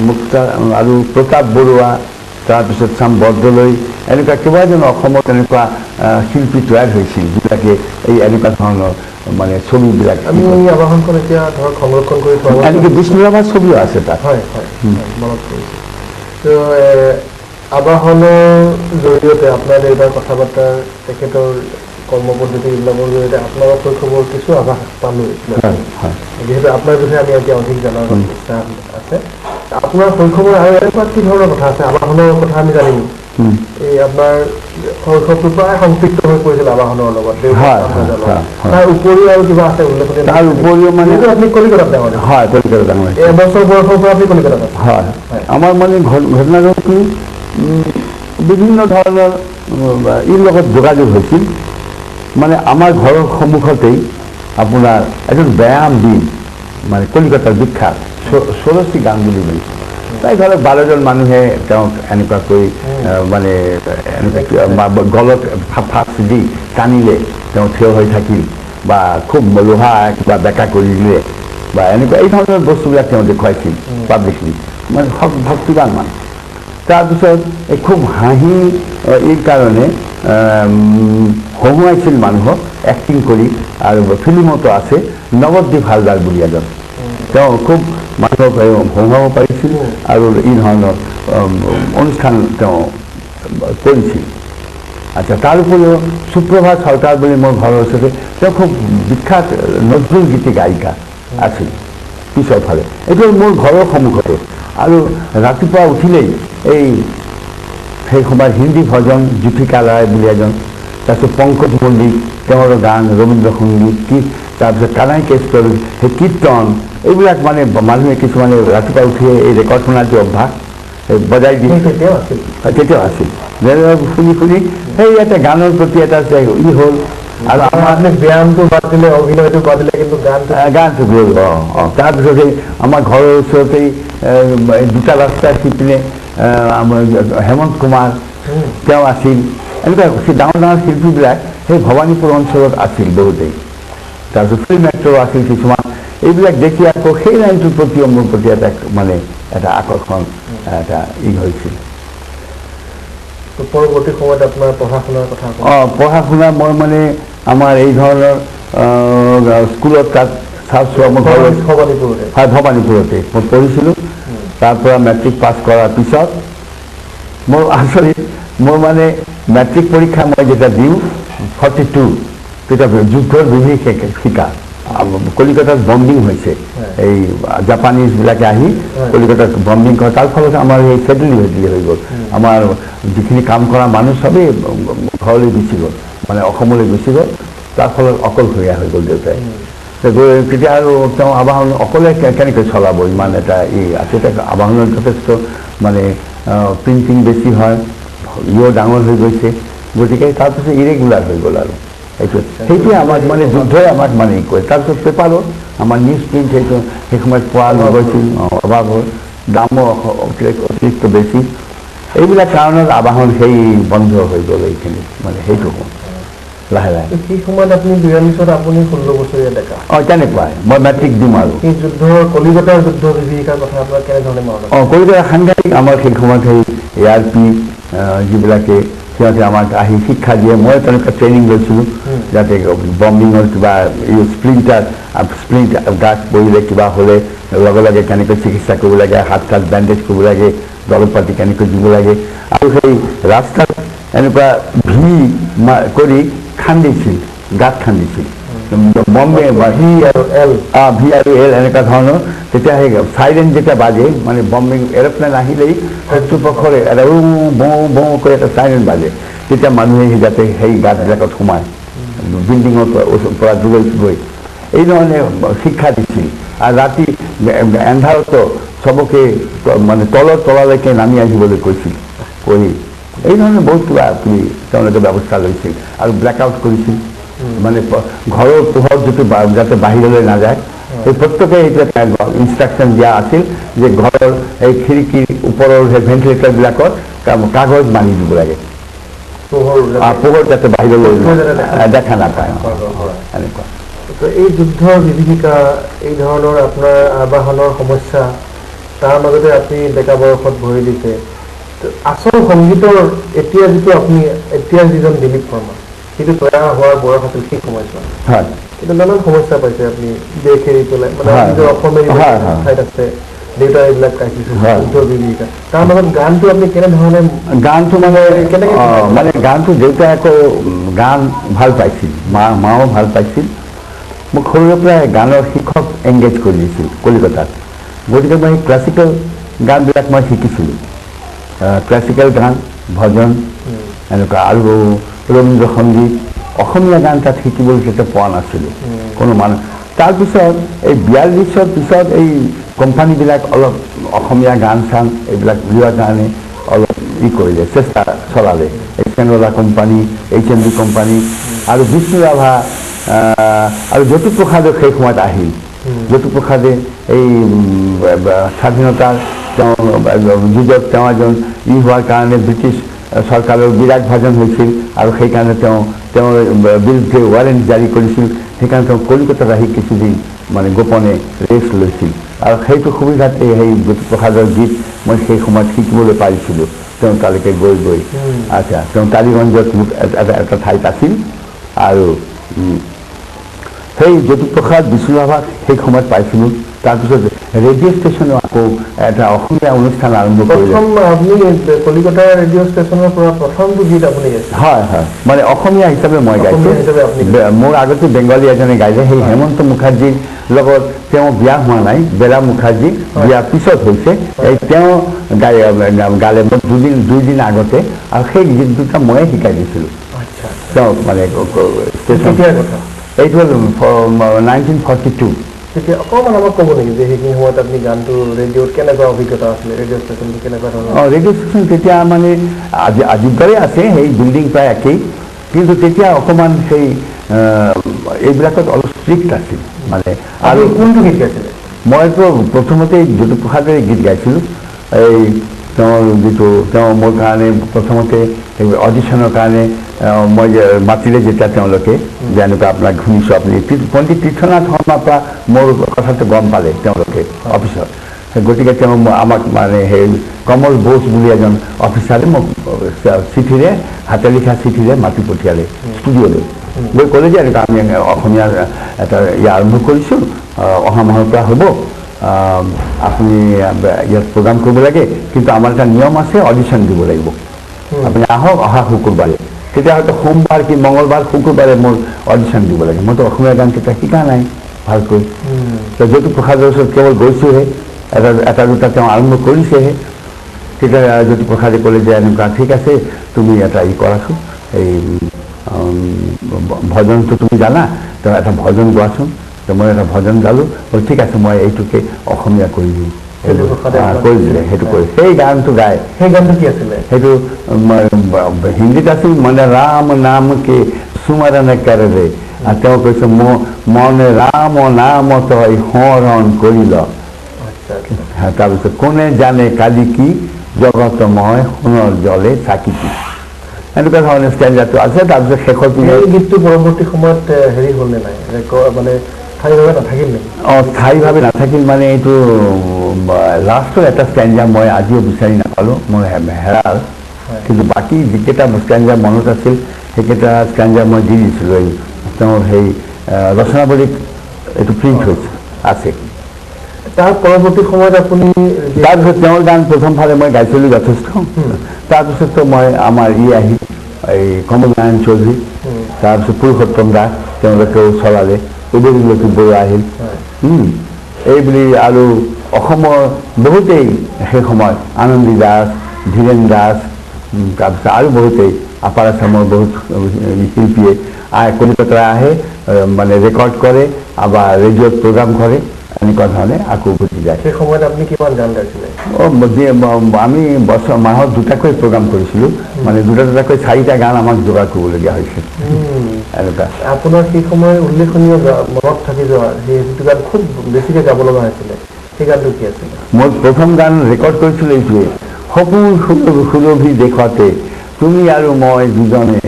মুক্তা আৰু প্ৰতাপ বৰুৱা, তাৰপিছত শ্যাম বৰদলৈ, এনেকুৱা কেইবাজনো অসমত এনেকুৱা শিল্পী তৈয়াৰ হৈছিল যিবিলাকে এই এনেকুৱা ধৰণৰ মানে ছবিবিলাক। আমি আবাহনখন এতিয়া ধৰক সংৰক্ষণ কৰি থোৱা, এনেকৈ বিষ্ণু ৰাভাৰ ছবিও আছে তাত। হয় হয়, মনত পৰিছে। তো আবাহনৰ জৰিয়তে আপোনাৰ দেউতাৰ কথা বাৰ্তাৰ, তেখেতৰ কৰ্ম পদ্ধতি এইবিলাকৰ জৰিয়তে আপোনাৰ শৈশৱৰ কিছু আভাস পালোঁ। যিহেতু আপোনাৰ বিষয়ে আমি এতিয়া অধিক জনাৰ ইচ্ছা আছে, আপোনাৰ শৈশৱৰ আৰু এনেকুৱা কি ধৰণৰ কথা আছে? আবাহনৰ কথা আমি জানিলোঁ, এই আপোনাৰ শৈশৱটো প্ৰায় সংপৃক্ত হৈ পৰিছিল আবাহনৰ লগত, তাৰ উপৰিও আৰু কিবা আছে উল্লেখনীয়? তাৰ উপৰিও মানে আপুনি কলিকতাত ডাঙৰ? হয়, কলিকতাত ডাঙৰ। এবছৰ বয়সৰ পৰা আপুনি কলিকতাত? হয়। আমাৰ মানে ঘটনাটো কি, বিভিন্ন ধৰণৰ ইৰ লগত যোগাযোগ হৈছিল। মানে আমাৰ ঘৰৰ সন্মুখতেই আপোনাৰ এজন ব্যায়ামবিদ, মানে কলিকতাৰ বিখ্যাত ষোড়শী গাংগুলী বুলি, প্ৰায় ধৰক 12জন মানুহে তেওঁক এনেকুৱাকৈ মানে এনেকুৱা গলত ফাঁচ দি টানিলে তেওঁ থিয় হৈ থাকিল, বা খুব লোহা কিবা বেকা কৰি দিলে, বা এনেকুৱা এই ধৰণৰ বস্তুবিলাক তেওঁ দেখুৱাইছিল পাব্লিকলি, মানে ভক্তিবান মানুহ। তাৰপিছত এই খুব হাঁহি এই কাৰণে হহুৱাইছিল মানুহক এক্টিং কৰি, আৰু ফিল্মতো আছে নৱদ্বীপ হালদাৰ বুলি এজন, তেওঁ খুব মানুহক হহুৱাব পাৰিছিল আৰু এই ধৰণৰ অনুষ্ঠান তেওঁ কৰিছিল। আচ্ছা, তাৰ উপৰিও সুপ্ৰভা চৰকাৰ বুলি মোৰ ঘৰৰ ওচৰতে, তেওঁ খুব বিখ্যাত নজৰুল গীতি গায়িকা আছিল পিছৰ ফালে। এইটো মোৰ ঘৰৰ সন্মুখতে। আৰু ৰাতিপুৱা উঠিলেই এই সেই সময়ত হিন্দী ভজন জ্যোতিকা ৰায় বুলি এজন, তাৰপিছত পংকজ মল্লিক তেওঁৰ গান, ৰবীন্দ্ৰ সংগীত কি, তাৰপিছত কানাই কেষ্টৰ সেই কীৰ্তন, এইবিলাক মানে মানুহে কিছুমানে ৰাতিপুৱা উঠিয়ে এই ৰেকৰ্ড শুনাৰ যে অভ্যাস বজাই দিয়ে, তেতিয়াও আছিল। শুনি শুনি সেই এটা গানৰ প্ৰতি এটা ই হ'ল। আৰু আমাৰ ব্যায়ামটো বাদ দিলে, অভিনয়টো বাদ দিলে, কিন্তু গানটো গ'ল। অঁ অঁ। তাৰপিছত এই আমাৰ ঘৰৰ ওচৰতেই দুটা ৰাস্তা সিপিনে আমাৰ হেমন্ত কুমাৰ তেওঁ আছিল। এনেকুৱা ডাঙৰ ডাঙৰ শিল্পীবিলাক সেই ভৱানীপুৰ অঞ্চলত আছিল বহুতেই। তাৰপিছত ফিল্ম এক্টৰো আছিল কিছুমান। এইবিলাক দেখি আকৌ সেই লাইনটোৰ প্ৰতিও মোৰ প্ৰতি এটা মানে এটা আকৰ্ষণ এটা ই হৈছিল। পৰৱৰ্তী সময়ত আপোনাৰ পঢ়া শুনাৰ কথা? অঁ, পঢ়া শুনা মই মানে আমাৰ এই ধৰণৰ স্কুলত তাত চাওঁ মই ঘৰত ভৱানীপুৰতে, হয় ভৱানীপুৰতে মই পঢ়িছিলোঁ। তাৰ পৰা মেট্ৰিক পাছ কৰাৰ পিছত মোৰ আচৰিত, মোৰ মানে মেট্ৰিক পৰীক্ষা মই যেতিয়া দিওঁ 42, তেতিয়া যুদ্ধৰ বিভীষিকা, কলিকতাত বম্বিং হৈছে, এই জাপানীজবিলাকে আহি কলিকতাত বম্বিং কৰে, তাৰ ফলত আমাৰ এই চেটেলি ভেটেলি হৈ গ'ল। আমাৰ যিখিনি কাম কৰা মানুহ চবেই ঘৰলৈ গুচি গ'ল, মানে অসমলৈ গুচি গ'ল। তাৰ ফলত অকলশৰীয়া হৈ গ'ল দেউতাই। তেতিয়া আৰু তেওঁ আবাহন অকলে কেনেকৈ চলাব, ইমান এটা ই তেতিয়া আবাহনত যথেষ্ট মানে প্ৰিণ্টিং বেছি হয়, ইও ডাঙৰ হৈ গৈছে, গতিকে তাৰপিছত ইৰেগুলাৰ হৈ গ'ল। আৰু সেইটো সেইটোৱে আমাক মানে যুদ্ধই আমাক মানে ই কৰে। তাৰপিছত পেপাৰো আমাৰ নিউজ প্ৰিণ্ট সেইটো সেই সময়ত পোৱা নগৈছিল, অভাৱ হ'ল, দামো অতিৰিক্ত বেছি। এইবিলাক কাৰণত আবাহন সেই বন্ধ হৈ গ'ল এইখিনি, মানে সেইটো লাহে লাহে। সেই সময়ত আপুনি 42ত আপুনি 16 বছৰীয়া ডেকা। অঁ, তেনেকুৱাই মই মেট্ৰিক দিম আৰু। সেই যুদ্ধৰ কলিকতাৰ যুদ্ধ বিভীষিকাৰ কথা আপোনাৰ কেনেধৰণে মনত আছে? অঁ, কলিকতাৰ সাংঘাতিক আমাৰ সেই সময়ত সেই এ আৰ পি যিবিলাকে সিহঁতে আমাক আহি শিক্ষা দিয়ে। মই তেনেকুৱা ট্ৰেইনিং লৈছিলোঁ, যাতে বম্বিঙৰ কিবা স্প্লিণ্টাৰ স্প্লিণ্ট গাত পৰিলে কিবা হ'লে লগে লগে কেনেকৈ চিকিৎসা কৰিব লাগে, হাত চাত বেণ্ডেজ কৰিব লাগে, দৰৱ পাতি কেনেকৈ দিব লাগে। আৰু সেই ৰাস্তাত এনেকুৱা ভি কৰি খান্দিছিল, গাঁত খান্দিছিল, বম্বে ভি আৰু এল, ভি আৰু এল এনেকুৱা ধৰণৰ। তেতিয়া সেই চাইৰেন যেতিয়া বাজে, মানে বম্বিং এৰ'প্লেন আহিলেই কৰ্তৃপক্ষৰে এটা উ বৌ বৌ কৰি এটা চাইৰেন বাজে, তেতিয়া মানুহে যাতে সেই গাঁতবিলাকত সোমায়, বিল্ডিঙৰ পৰা দূৰৈত গৈ এই ধৰণে শিক্ষা দিছিল। আৰু ৰাতি এন্ধাৰতো চবকে মানে তলৰ তলালৈকে নামি আহিবলৈ কৈছিল, কৰি এই ধৰণে বহুত কিবা কিবি তেওঁলোকে ব্যৱস্থা লৈছিল। আৰু ব্লেক আউট কৰিছিল, মানে ঘৰৰ পোহৰ যিটো যাতে বাহিৰলৈ নাযায়, সেই প্ৰত্যেকে এইটো এটা ইনষ্ট্ৰাকশ্যন দিয়া আছিল যে ঘৰৰ এই খিৰিকীৰ ওপৰৰ সেই ভেণ্টিলেটৰবিলাকত কাগজ বান্ধি দিব লাগে, পোহৰ যাতে বাহিৰলৈ দেখা নাপায়, এনেকুৱা। এই যুদ্ধৰ বিভীষিকা, এই ধৰণৰ আপোনাৰ আবাহনৰ সমস্যা, তাৰ মাজতে আপুনি ডেকা বয়সত ভৰি দিছে। আচল সংগীতৰ এতিয়া যিটো আপুনি এতিয়া যিজন দিলীপ শৰ্মা, সেইটো তৈয়াৰ হোৱাৰ বয়স আছিল সেই সময়ছোৱা। হয়, কিন্তু নানান সমস্যা পাইছে আপুনি, দেশ এৰি পেলাই, মানে নিজৰ অসম এৰি ঠাইত আছে, দেউতা এইবিলাক গাইছিল যুদ্ধৰ বিভীষিকা, তাৰ মাজত গানটো আপুনি কেনেধৰণে গানটো মানে কেনেকৈ মানে গানটো দেউতাই আকৌ গান ভাল পাইছিল, মাও ভাল পাইছিল। মোক সৰুৰে পৰাই গানৰ শিক্ষক এংগেজ কৰি দিছিল কলিকতাত, গতিকে মই সেই ক্লাছিকেল গানবিলাক মই শিকিছিলোঁ, ক্লাছিকেল গান, ভজন এনেকুৱা, আৰু ৰবীন্দ্ৰ সংগীত, অসমীয়া গান তাত শিকিবলৈ তেতিয়া পোৱা নাছিলোঁ কোনো মানুহ। তাৰপিছত এই 42ৰ পিছত এই কোম্পানীবিলাক অলপ অসমীয়া গান চান এইবিলাক উলিওৱাৰ কাৰণে অলপ ই কৰিলে, চেষ্টা চলালে। এইচ এনৱালা company, H M B company, আৰু বিষ্ণু ৰাভা আৰু জ্যোতিপ্ৰসাদো সেই সময়ত আহিল। জ্যোতিপ্ৰসাদে এই স্বাধীনতাৰ তেওঁ যুঁজত তেওঁ এজন ই হোৱাৰ কাৰণে ব্ৰিটিছ চৰকাৰৰ বিৰাট ভাজন হৈছিল, আৰু সেইকাৰণে তেওঁ তেওঁৰ বিৰুদ্ধে ৱাৰেণ্ট জাৰি কৰিছিল। সেইকাৰণে তেওঁ কলিকতাত আহি কিছুদিন মানে গোপনে ৰেষ্ট লৈছিল, আৰু সেইটো সুবিধাতে সেই জ্যোতিপ্ৰসাদৰ গীত মই সেই সময়ত শিকিবলৈ পাৰিছিলোঁ। তেওঁ তালৈকে গৈ গৈ, আচ্ছা, তেওঁ টালিগঞ্জত এটা এটা ঠাইত আছিল। আৰু সেই জ্যোতিপ্ৰসাদ বিষ্ণু ৰাভাক সেই সময়ত পাইছিলোঁ। তাৰপিছত ৰেডিঅ' ষ্টেচনো আকৌ এটা অসমীয়া অনুষ্ঠান আৰম্ভ কৰিলে। প্ৰথম আপুনি কলিকতা ৰেডিঅ' ষ্টেচনৰ পৰা প্ৰথমটো গীত আপুনি গাইছে? হয় হয়, মানে অসমীয়া হিচাপে মই গাইছোঁ। মোৰ আগতে বেংগলী এজনে গাইছে, সেই হেমন্ত মুখাৰ্জীৰ লগত তেওঁ বিয়া হোৱা নাই, বেলা মুখাৰ্জী বিয়া পিছত হৈছে, এই তেওঁ গাই গালে মোক দুদিন আগতে, আৰু সেই গীত দুটা ময়ে শিকাই দিছিলোঁ তেওঁক, মানে ষ্টেচন। এইটো হ'ল 1942। তেতিয়া অকণমান আমাক ক'ব নেকি যে সেইখিনি সময়ত আপুনি গানটো ৰেডিঅ'ত কেনেকুৱা অভিজ্ঞতা আছিলে, ৰেডিঅ' ষ্টেচনটো কেনেকুৱা ধৰণৰ? অঁ, ৰেডিঅ' ষ্টেচন তেতিয়া মানে আজি আজিৰ দৰে আছে, সেই বিল্ডিং প্ৰায় একেই, কিন্তু তেতিয়া অকণমান সেই এইবিলাকত অলপ ষ্ট্ৰিক্ট আছিল মানে। আৰু কোনটো গীত গাইছিলে? মইতো প্ৰথমতে জ্যোতিপ্ৰসাদৰে গীত গাইছিলোঁ। এই তেওঁৰ যিটো তেওঁ মোৰ কাৰণে প্ৰথমতে অডিশ্যনৰ কাৰণে মই মাতিলে যেতিয়া তেওঁলোকে যে এনেকুৱা আপোনাক শুনিছোঁ আপুনি পণ্ডিত তীৰ্থনাথ শৰ্মাৰ পৰা মোৰ কথাটো গম পালে তেওঁলোকে অফিচত, গতিকে তেওঁ আমাক মানে সেই কমল বোস বুলি এজন অফিচাৰে মোক চিঠিৰে, হাতে লিখা চিঠিৰে মাতি পঠিয়ালে ষ্টুডিঅ'লৈ। গৈ ক'লে যে এনেকুৱা আমি অসমীয়া এটা ইয়াৰ আৰম্ভ কৰিছোঁ, অহা মাহৰ পৰা হ'ব, আপুনি ইয়াত প্ৰগ্ৰাম কৰিব লাগে, কিন্তু আমাৰ এটা নিয়ম আছে, অডিশ্যন দিব লাগিব, আপুনি আহক অহা শুকুৰবাৰে। তেতিয়া হয়তো সোমবাৰ কি মঙলবাৰ শুকুৰবাৰে মোৰ অডিশ্যন দিব লাগে। মইতো অসমীয়া গান তেতিয়া শিকা নাই ভালকৈ। জ্যোতিপ্ৰসাদৰ ওচৰত কেৱল গৈছোঁহে, এটা এটা দুটা তেওঁ আৰম্ভ কৰিছেহে। তেতিয়া জ্যোতিপ্ৰসাদে ক'লে যে এনেকুৱা ঠিক আছে, তুমি এটা ই কৰাচোন, এই ভজনটো তুমি জানা, তো এটা ভজন গোৱাচোন। তো মই এটা ভজন গালোঁ, বোলে ঠিক আছে মই এইটোকে অসমীয়া কৰি দিম, কৰি দিলে। সেইটো কৰি সেই গানটো গায়। সেই গানটো কি আছিলে? সেইটো হিন্দীত আছিল, মানে ৰাম নাম কে সুমৰণ কৰে, আৰু তেওঁ কৈছে মনে ৰাম নাম তই সোঁৱৰণ কৰিল। তাৰপিছত কোনে জানে কালি কি জগতময় সোণৰ জলে চাকি কি, এনেকুৱা ধৰণৰ ষ্টেঞ্জাটো আছে। তাৰপিছত শেষৰ পিনে এই গীতটো পৰৱৰ্তী সময়ত হেৰি হ'ল নে নাই, মানে স্থায়ীভাৱে নাথাকিল নেকি? অঁ, স্থায়ীভাৱে নাথাকিল, মানে এইটো লাষ্টৰ এটা ষ্টেঞ্জা মই আজিও বিচাৰি নাপালোঁ, মোৰ হেৰাল। কিন্তু বাকী যিকেইটা ষ্টেঞ্জা মনত আছিল সেইকেইটা ষ্টেঞ্জা মই দি দিছিলোঁ। এই তেওঁৰ সেই ৰচনাৱলীত এইটো প্ৰিণ্ট হৈছে আছে। তাৰ পৰৱৰ্তী সময়ত আপুনি তাৰপিছত তেওঁৰ গান প্ৰথম ফালে মই গাইছিলোঁ যথেষ্ট। তাৰপিছততো মই আমাৰ ই আহি এই কমল নাৰায়ণ চৌধুৰী, তাৰপিছত পুৰুষোত্তম দাস, তেওঁলোকেও চলালে, উদয়লক্ষী বৰুৱা আহিল, এই বুলি আৰু অসমৰ বহুতেই সেই সময়ত আনন্দী দাস, ধীৰেণ দাস, তাৰপিছত আৰু বহুতেই আপাৰ আছামৰ বহুত শিল্পীয়ে কলিকতাৰ আহে, মানে ৰেকৰ্ড কৰে বা ৰেডিঅ'ত প্ৰগ্ৰাম কৰে, এনেকুৱা ধৰণে আকৌ উভতি যায়। সেই সময়ত আপুনি কিমান গান গাইছিলে? অঁ, আমি বছৰ মাহত দুটাকৈ প্ৰগ্ৰাম কৰিছিলোঁ, মানে দুটা দুটাকৈ চাৰিটা গান আমাক যোগাৰ কৰিবলগীয়া হৈছিল। এনেকুৱা আপোনাৰ সেই সময় উল্লেখনীয় মনত থাকি যোৱা সেই যিটো গান খুব বেছিকৈ গাব লগা হৈছিলে, সেই গানটো কি আছিলে? মই প্ৰথম গান ৰেকৰ্ড কৰিছিলোঁ এইটোৱে, সপোন সুৰভি দেখতে তুমি আৰু মই দুজনে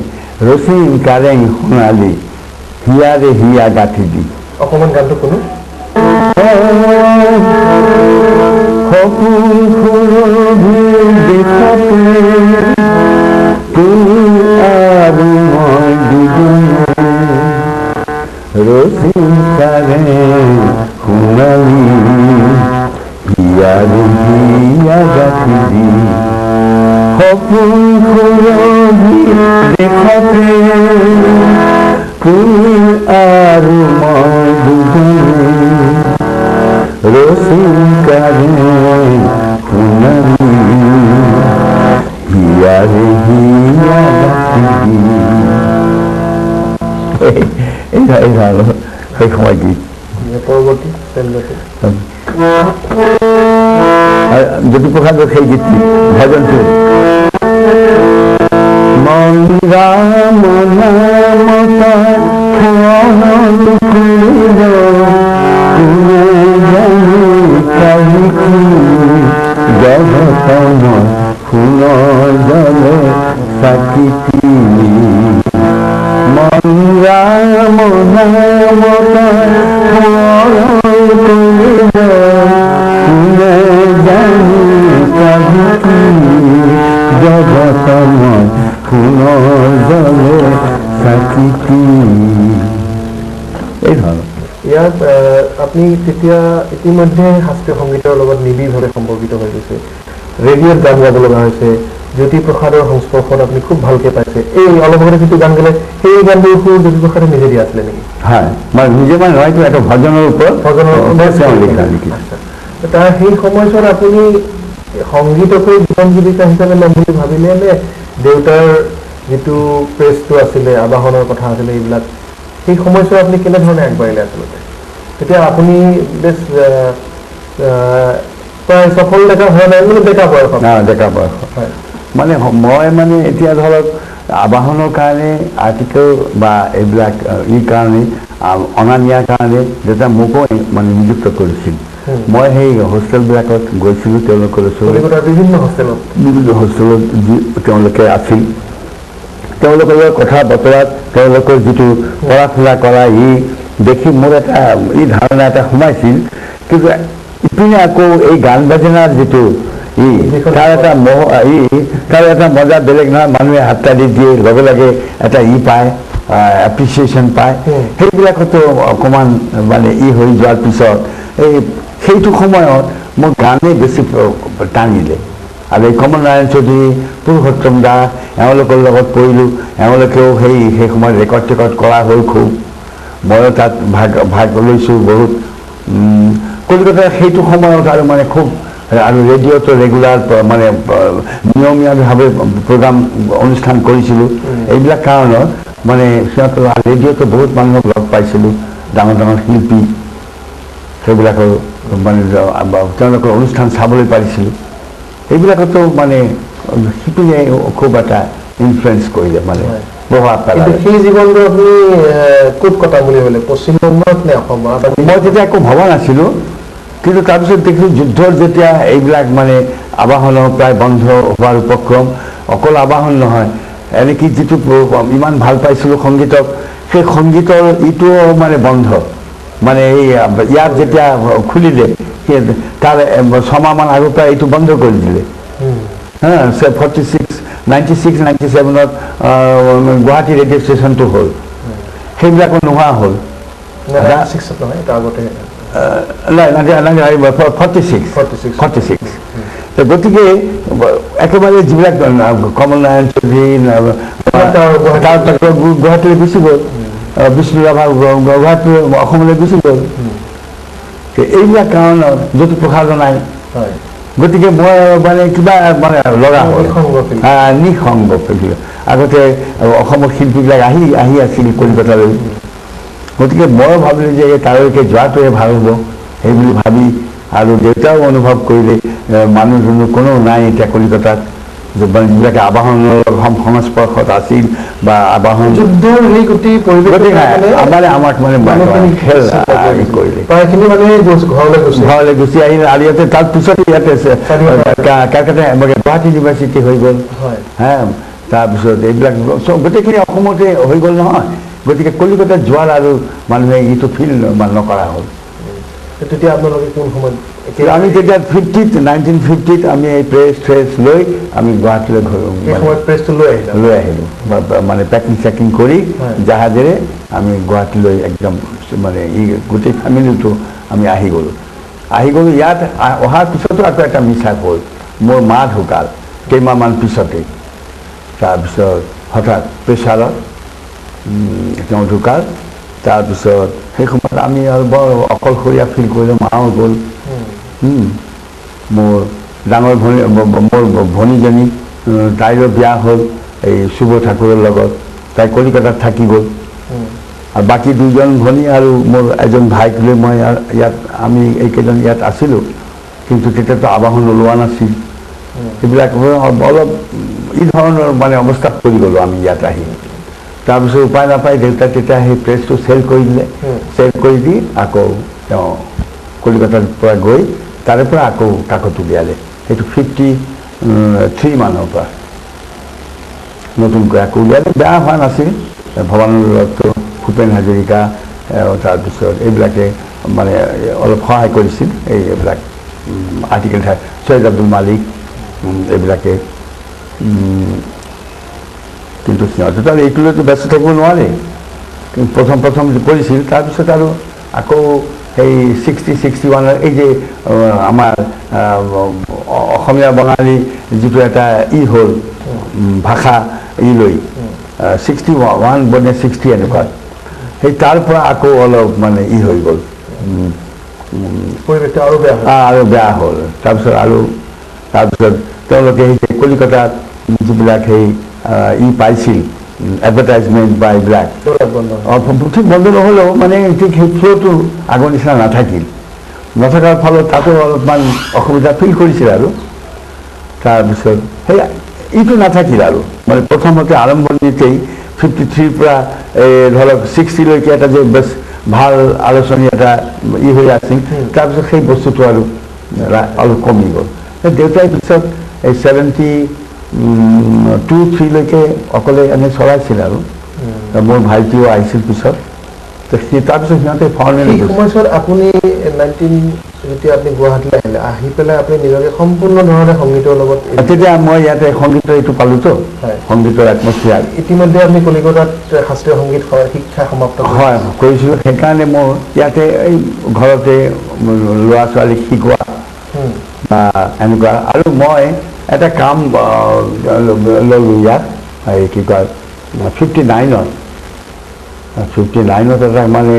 ৰচিম কাৰেং সোণালী হিয়াৰে হিয়া গাঁঠি দি। অকণমান গানটো শুনো। সপোন সুৰভি দেখতে তুমি আৰু মই দুজনে ৰচিম কাৰেং সোণালী হিয়াৰে হিয়া গাঁঠি দি। সপোন সুৰভি দেখতে তুমি আৰু মই দুজনে ৰচিম কাৰেং সোণালী হিয়াৰে হিয়া গাঁঠি দি। এই ধৰণৰ সেই সময় গীত। পৰৱৰ্তী জ্যোতিপ্ৰসাদৰ সেই গীতটি ভজনটো, মন ৰাম নাম জগতময় সোণৰ জলে চাকি। মন ৰাম নাম জগতময় সোণৰ জলে চাকি। এই ধৰণৰ ইয়াত আপুনি তেতিয়া ইতিমধ্যে শাস্ত্ৰীয় সংগীতৰ লগত নিবিড়ভাৱে সম্পৰ্কিত হৈ গৈছে, ৰেডিঅ'ত গান গাব লগা হৈছে, জ্যোতিপ্ৰসাদৰ সংস্পৰ্শত আপুনি খুব ভালকে পাইছে। এই অলপ আগতে যিটো গান গালে সেই গানটোৰ সুৰ জ্যোতিপ্ৰসাদে নিজে দিয়া আছিলে নেকি? হয়, মই নিজে মানে নহয়, এটা ভজনৰ ওপৰত ভজনৰ লিখা নেকি। তাৰ সেই সময়ছোৱাত আপুনি সংগীতকে জীৱন জীৱিকা হিচাপে ল'ম বুলি ভাবিলে নে দেউতাৰ যিটো প্ৰেছটো আছিলে, আবাহনৰ কথা আছিলে, এইবিলাক সেই সময়ছোৱাত আপুনি কেনেধৰণে আগবাঢ়িলে আচলতে? তেতিয়া আপুনি বেছ প্ৰায় সফল ডেকা হোৱা নাই, মানে ডেকা বয়সত? ডেকা বয়সত হয়। মানে মই মানে এতিয়া ধৰক আবাহনৰ কাৰণে আৰ্টিকেল বা এইবিলাক ই কাৰণে অনা নিয়াৰ কাৰণে দেউতা মোকো মানে নিযুক্ত কৰিছিল। মই সেই হোষ্টেলবিলাকত গৈছিলোঁ তেওঁলোকৰ ওচৰত, বিভিন্ন হোষ্টেলত যি তেওঁলোকে আছিল, তেওঁলোকৰ লগত কথা বতৰাত তেওঁলোকৰ যিটো পঢ়া শুনা কৰা ই দেখি মোৰ এটা ই ধাৰণা এটা সোমাইছিল। কিন্তু ইপিনে আকৌ এই গান বাজনাৰ যিটো ই তাৰ এটা ই তাৰ এটা মজা বেলেগ নহয়, মানুহে হাততালি দিয়ে লগে লগে এটা ই পায়, এপ্ৰিচিয়েশ্যন পায়। সেইবিলাকতো অকণমান মানে ই হৈ যোৱাৰ পিছত এই সেইটো সময়ত মোক গানেই বেছি টানিলে। আৰু এই কমল নাৰায়ণ চৌধুৰী, পুৰুষোত্তম দাস এওঁলোকৰ লগত পৰিলোঁ, এওঁলোকেও সেই সেই সময়ত ৰেকৰ্ড টেকৰ্ড কৰা হ'ল খুব, ময়ো তাত ভাগ লৈছোঁ বহুত। কলিকতাৰ সেইটো সময়ত আৰু মানে খুব, আৰু ৰেডিঅ'টো ৰেগুলাৰ মানে নিয়মীয়াভাৱে প্ৰগ্ৰাম অনুষ্ঠান কৰিছিলোঁ। এইবিলাক কাৰণত মানে সিহঁতৰ ৰেডিঅ'টো বহুত মানুহক লগ পাইছিলোঁ, ডাঙৰ ডাঙৰ শিল্পী, সেইবিলাকৰ মানে তেওঁলোকৰ অনুষ্ঠান চাবলৈ পাৰিছিলোঁ। এইবিলাকতো মানে শিপিনে খুব এটা ইনফ্লুৱেঞ্চ কৰিলে, মানে প্ৰভাৱ পেলালে। সেই জীৱনটো আপুনি ক'ত কটাম বুলি ভাবিলে, পশ্চিমবংগত নে অসমত? মই তেতিয়া একো ভবা নাছিলোঁ, কিন্তু তাৰপিছত দেখিলোঁ যুদ্ধৰ যেতিয়া এইবিলাক মানে আবাহনৰ প্ৰায় বন্ধ হোৱাৰ উপক্ৰম, অকল আবাহন নহয়, এনেকি যিটো ইমান ভাল পাইছিলোঁ সংগীতক, সেই সংগীতৰ ইটোও মানে বন্ধ, মানে এই ইয়াত যেতিয়া খুলিলে তাৰ ছমাহমান আগৰ পৰা এইটো বন্ধ কৰি দিলে। হা, 46, 96, 97ত গুৱাহাটী ৰেডিঅ' ষ্টেচনটো হ'ল, সেইবিলাকো নোহোৱা হ'ল। 46। গতিকে একেবাৰে যিবিলাক কমল নাৰায়ণ চৌধুৰী গুৱাহাটীলৈ গুচি গ'ল, বিষ্ণু ৰাভা গুৱাহাটী অসমলৈ গুচি গ'ল, এইবিলাক কাৰণত জ্যোতিপ্ৰসাদ নাই। গতিকে মই মানে কিবা মানে লগা হ'ল নিঃসংগ। আগতে অসমৰ শিল্পীবিলাক আহি আহি আছিল কলিকতালৈ, গতিকে ময়ো ভাবিলোঁ যে তালৈকে যোৱাটোৱে ভাল হ'ব সেই বুলি ভাবি, আৰু দেউতাও অনুভৱ কৰিলে মানুহ দুনুহ কোনো নাই এতিয়া কলিকতাত, যিবিলাকে আবাহনৰ সংস্পৰ্শত আছিল বা আবাহন মানে আমাক মানে খেল কৰিলে, ঘৰলৈ গুচি আহিলে। আৰু ইয়াতে তাৰ পিছতে ইয়াতে কেলকাতা গুৱাহাটী ইউনিভাৰ্চিটি হৈ গ'ল। হা, তাৰপিছত এইবিলাক চব গোটেইখিনি অসমতে হৈ গ'ল নহয়, গতিকে কলিকতাত যোৱাৰ আৰু মানুহে এইটো ফিল নকৰা হ'ল। তেতিয়া আপোনালোকে কোন সময়ত? আমি তেতিয়া 1950ত আমি এই প্ৰেছ ট্ৰেছ লৈ আমি গুৱাহাটীলৈ লৈ আহিলোঁ, মানে পেকিং চেকিং কৰি জাহাজেৰে আমি গুৱাহাটীলৈ একদম মানে ই গোটেই ফেমিলিটো আমি আহি গ'লোঁ। আহি গ'লোঁ ইয়াত অহাৰ পিছতো আকৌ এটা মিছাপ হ'ল, মোৰ মা ঢুকাল কেইমাহমান পিছতেই। তাৰপিছত হঠাৎ প্ৰেছাৰত তেওঁ ঢুকাল। তাৰপিছত সেই সময়ত আমি আৰু বৰ অকলশৰীয়া ফিল কৰিলোঁ, মাও গ'ল। মোৰ ডাঙৰ ভনী, মোৰ ভনীজনী তাইৰো বিয়া হ'ল এই শুভ ঠাকুৰৰ লগত, তাই কলিকতাত থাকি গ'ল। আৰু বাকী দুজন ভনী আৰু মোৰ এজন ভাইক লৈ মই ইয়াত আমি এইকেইজন ইয়াত আছিলোঁ, কিন্তু তেতিয়াতো আবাহন ওলোৱা নাছিল। সেইবিলাক অলপ এই ধৰণৰ মানে অৱস্থাত পৰি গ'লোঁ আমি ইয়াত আহি। তাৰপিছত উপায় নাপাই দেউতাই তেতিয়া সেই প্ৰেছটো চেল কৰি দিলে, চেল কৰি দি আকৌ তেওঁ কলিকতাৰ পৰা গৈ তাৰে পৰা আকৌ কাকত উলিয়ালে, সেইটো 53 মানৰ পৰা নতুনকৈ আকৌ উলিয়ালে। বেয়া হোৱা নাছিল, ভৱানন্দ দত্ত, ভূপেন হাজৰিকা, তাৰপিছত এইবিলাকে মানে অলপ সহায় কৰিছিল, এইবিলাক আৰ্টিকেল চৈয়দ আব্দুল মালিক এইবিলাকে। কিন্তু সিহঁতেতো আৰু এইটোলৈতো ব্যস্ত থাকিব নোৱাৰে, প্ৰথম প্ৰথম কৰিছিল। তাৰপিছত আৰু আকৌ সেই 60, 61 এই যে আমাৰ অসমীয়া বঙালী যিটো এটা ই হ'ল ভাষা ই লৈ 61 বনে 60 এনেকুৱা, সেই তাৰ পৰা আকৌ অলপ মানে ই হৈ গ'ল, আৰু বেয়া হ'ল। তাৰপিছত আৰু তাৰপিছত তেওঁলোকে সেই কলিকতাত যিবিলাক সেই ই পাইছিল এডভাৰটাইজমেণ্ট বা এইবিলাক ঠিক বন্ধ নহ'লেও মানে ঠিক সেই ফ্ল'টো আগৰ নিচিনা নাথাকিল, নথকাৰ ফলত তাতো অলপমান অসুবিধা ফিল কৰিছিল। আৰু তাৰপিছত সেই ইটো নাথাকিল আৰু মানে প্ৰথমতে আৰম্ভণিতেই 53ৰ পৰা এই ধৰক 60লৈকে এটা যে বেছ ভাল আলোচনী এটা ই হৈ আছিল, তাৰপিছত সেই বস্তুটো আৰু অলপ কমি গ'ল। দেউতাই পিছত এই 72, 3লৈকে অকলে এনে চলাইছিল। আৰু মোৰ ভাইটিও আহিছিল পিছত, তাৰপিছত সিহঁতে ফৰেইন। সময়ছোৱাত আপুনি 19 যেতিয়া আপুনি গুৱাহাটীলৈ আহিলে, আহি পেলাই আপুনি নিজকে সম্পূৰ্ণ ধৰণে সংগীতৰ লগত, তেতিয়া মই ইয়াতে সংগীতৰ এইটো পালোতো, সংগীতৰ এটমছফিয়াৰ। ইতিমধ্যে আপুনি কলিকতাত শাস্ত্ৰীয় সংগীত শিক্ষা সমাপ্ত হয় কৰিছিলোঁ, সেইকাৰণে মোৰ ইয়াতে এই ঘৰতে ল'ৰা ছোৱালীক শিকোৱা বা এনেকুৱা। আৰু মই এটা কাম ল'লোঁ ইয়াত, এই কি কয় 59ত এটা মানে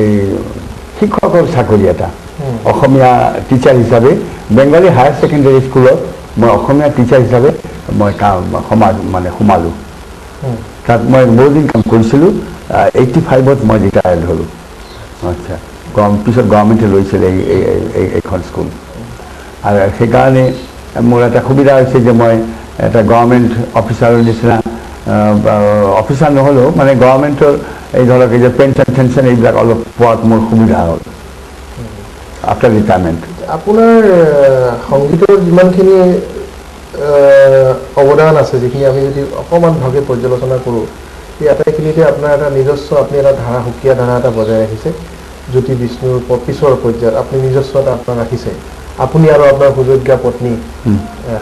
এই শিক্ষকৰ চাকৰি এটা, অসমীয়া টিচাৰ হিচাপে বেংগলী হায়াৰ ছেকেণ্ডেৰী স্কুলত মই অসমীয়া টিচাৰ হিচাপে মই কাম সমাজ মানে সোমালোঁ। তাত মই বহুদিন কাম কৰিছিলোঁ। 85ত মই ৰিটায়াৰ্ড হ'লোঁ। আচ্ছা, পিছত গভৰ্ণমেণ্টে লৈছিলে এইখন স্কুল, আৰু সেইকাৰণে মোৰ এটা সুবিধা হৈছে যে মই এটা গভৰ্ণমেণ্ট অফিচাৰৰ নিচিনা, অফিচাৰ নহ'লেও মানে গভৰ্ণমেণ্টৰ এই ধৰক এই যে পেঞ্চন টেনচন এইবিলাক অলপ পোৱাত মোৰ সুবিধা হ'ল আফটাৰ ৰিটায়াৰমেণ্ট। আপোনাৰ সংগীতৰ যিমানখিনি অৱদান আছে, যিখিনি আমি যদি অকণমান ভালকৈ পৰ্যালোচনা কৰোঁ, এই আটাইখিনিতে আপোনাৰ এটা নিজস্ব, আপুনি এটা ধাৰা, সুকীয়া ধাৰা এটা বজাই ৰাখিছে। জ্যোতি বিষ্ণুৰ পিছৰ পৰ্যায়ত আপুনি নিজস্ব এটা আপোনাৰ ৰাখিছে। আপুনি আৰু আপোনাৰ সুযোগ্যা পত্নী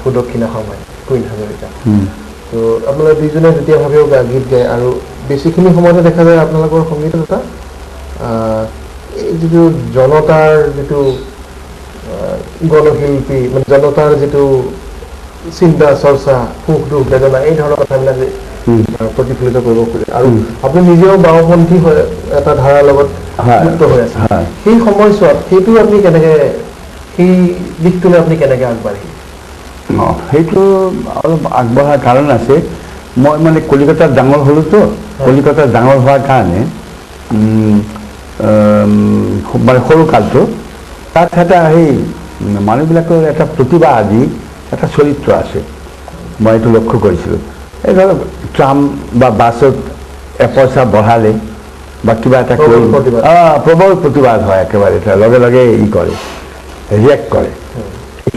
সুদক্ষিণা শৰ্মাই, কুইন হাজৰিকা, তো আপোনালোকে দুইজনে যুটীয়াভাৱেও গীত গায়। আৰু বেছিখিনি সময়তে দেখা যায় আপোনালোকৰ সংগীতত এটা এই যিটো জনতাৰ যিটো গণশিল্পী, মানে জনতাৰ যিটো চিন্তা চৰ্চা, সুখ দুখ বেদনা, এই ধৰণৰ কথাবিলাক প্ৰতিফলিত কৰিব খোজে। আৰু আপুনি নিজেও বাওঁপন্থী হৈ এটা ধাৰাৰ লগত যুক্ত হৈ আছে। সেই সময়ছোৱাত সেইটো আপুনি কেনেকৈ, সেই দিশটোলৈ আপুনি কেনেকৈ আগবাঢ়িল? সেইটো অলপ আগবঢ়াৰ কাৰণ আছে। মই মানে কলিকতাত ডাঙৰ হ'লোতো, কলিকতাত ডাঙৰ হোৱাৰ কাৰণে মানে সৰু কালটো তাত এটা সেই মানুহবিলাকৰ এটা প্ৰতিভা আদি এটা চৰিত্ৰ আছে, মই এইটো লক্ষ্য কৰিছিলোঁ। এই ধৰক ট্ৰাম বা বাছত এপইচা বঢ়ালে বা কিবা এটা কৰি প্ৰবল প্ৰতিবাদ হয়, একেবাৰে লগে লগে ই কৰে, ৰিয়েক্ট কৰে।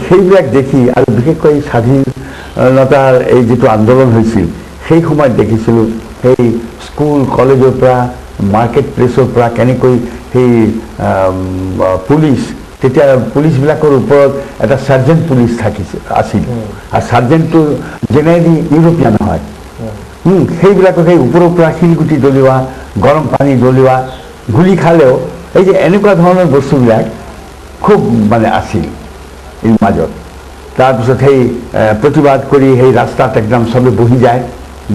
সেইবিলাক দেখি আৰু বিশেষকৈ স্বাধীনতাৰ এই যিটো আন্দোলন হৈছিল সেই সময়ত দেখিছিলোঁ, সেই স্কুল কলেজৰ পৰা মাৰ্কেট প্লেচৰ পৰা কেনেকৈ সেই পুলিচ, তেতিয়া পুলিচবিলাকৰ ওপৰত এটা চাৰ্জেণ্ট পুলিচ থাকিছিল আছিল, আৰু চাৰ্জেণ্টটো জেনেৰেলি ইউৰোপীয়ান হয়। সেইবিলাকক সেই ওপৰৰ পৰা শিলগুটি দলিওৱা, গৰম পানী দলিওৱা, গুলি খালেও এই যে এনেকুৱা ধৰণৰ বস্তুবিলাক খুব মানে আছিল এই মাজত। তাৰপিছত সেই প্ৰতিবাদ কৰি সেই ৰাস্তাত একদম চবে বহি যায়,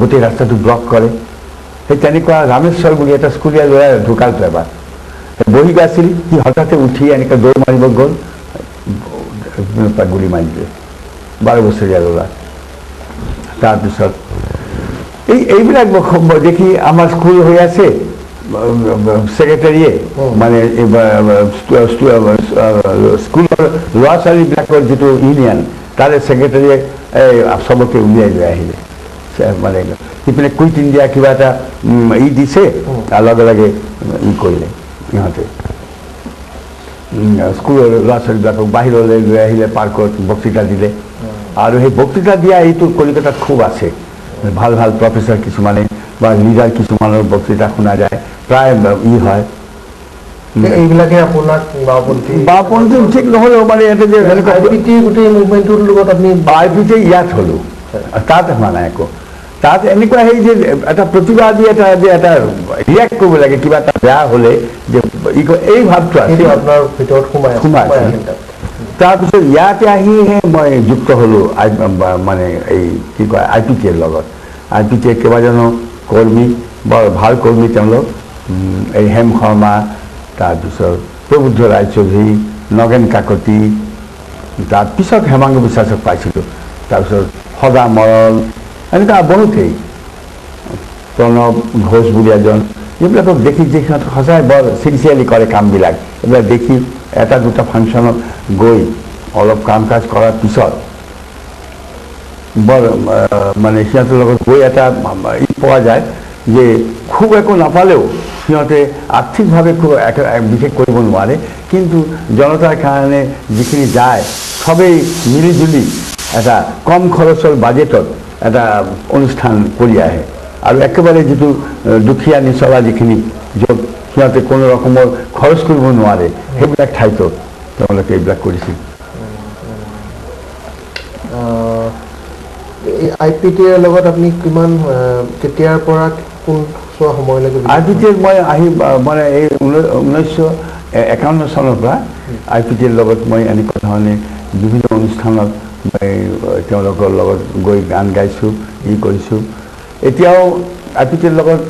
গোটেই ৰাস্তাটো ব্লক কৰে। সেই তেনেকুৱা ৰামেশ্বৰ বুলি এটা স্কুলীয়া ল'ৰা ঢুকালটো এবাৰ বহি গৈছিল, সি হঠাতে উঠি এনেকৈ দৌৰ মাৰিব গ'ল, গুলি মাৰি দিলে, 12 বছৰীয়া ল'ৰা। তাৰপিছত এইবিলাক দেখি আমাৰ স্কুল হৈ আছে, ছেক্ৰেটাৰীয়ে মানে স্কুলৰ ল'ৰা ছোৱালীবিলাকৰ যিটো ইউনিয়ন, তাৰে ছেক্ৰেটাৰীয়ে এই চবকে উলিয়াই লৈ আহিলে। মানে সিপিনে কুইট ইণ্ডিয়া কিবা এটা ই দিছে, তাৰ লগে লগে ই কৰিলে ইহঁতে স্কুলৰ ল'ৰা ছোৱালীবিলাকক বাহিৰলৈ লৈ আহিলে, পাৰ্কত বক্তৃতা দিলে। আৰু সেই বক্তৃতা দিয়া এইটো কলিকতাত খুব আছে, ভাল ভাল প্ৰফেচাৰ কিছুমানে বা লিডাৰ কিছুমানৰ বক্তৃতা শুনা যায়, প্ৰায় ই হয়। এইবিলাকে আপোনাক বাওঁপন্থী ঠিক নহ'লেও মানে ইয়াতে যে গোটেই মুভমেণ্টটোৰ লগত আপুনি আই পি টি ইয়াত হ'লোঁ, তাত হোৱা নাই আকৌ। তাত এনেকুৱা সেই যে এটা প্ৰতিবাদী এটা যে এটা ৰিয়েক্ট কৰিব লাগে কিবা এটা বেয়া হ'লে যে এই ভাৱটো আছে আপোনাৰ ভিতৰত সোমাই সোমাই আছে। তাৰপিছত ইয়াতে আহিহে মই যুক্ত হ'লোঁ মানে এই কি কয় আই পি টিৰ লগত। আই পি টিৰ কেইবাজনো কৰ্মী, বৰ ভাল কৰ্মী তেওঁলোক, এই হেম শৰ্মা, তাৰপিছত প্ৰবুদ্ধ ৰায়চৌধুৰী, নগেন কাকতি, তাৰপিছত হেমাংগ বিশ্বাসক পাইছিলোঁ, তাৰপিছত সদা মৰল, এনেকুৱা বহুতেই, প্ৰণৱ ঘোষ বুলি এজন, এইবিলাকক দেখি যে সিহঁত সঁচাই বৰ চিনচিয়াৰলি কৰে কামবিলাক, এইবিলাক দেখি এটা দুটা ফাংচনত গৈ অলপ কাম কাজ কৰাৰ পিছত বৰ মানে সিহঁতৰ লগত গৈ এটা ই পোৱা যায় যে খুব একো নাপালেও সিহঁতে আৰ্থিকভাৱে খুব বিশেষ কৰিব নোৱাৰে, কিন্তু জনতাৰ কাৰণে যিখিনি যায় চবেই মিলিজুলি এটা কম খৰচৰ বাজেটত এটা অনুষ্ঠান কৰি আহে। আৰু একেবাৰে যিটো দুখীয়া নিচলা যিখিনি য'ত সিহঁতে কোনো ৰকমৰ খৰচ কৰিব নোৱাৰে সেইবিলাক ঠাইতো তেওঁলোকে এইবিলাক কৰিছিল। এই আই পি টিৰ লগত আপুনি কিমান কেতিয়াৰ পৰা কোন চোৱা সময়লৈকে? আই পি টিৰ মই আহি মানে এই 1951 চনৰ পৰা আই পি টিৰ লগত মই এনেকুৱা ধৰণে বিভিন্ন অনুষ্ঠানত মই তেওঁলোকৰ লগত গৈ গান গাইছোঁ, ই কৰিছোঁ। এতিয়াও আই পি টিৰ লগত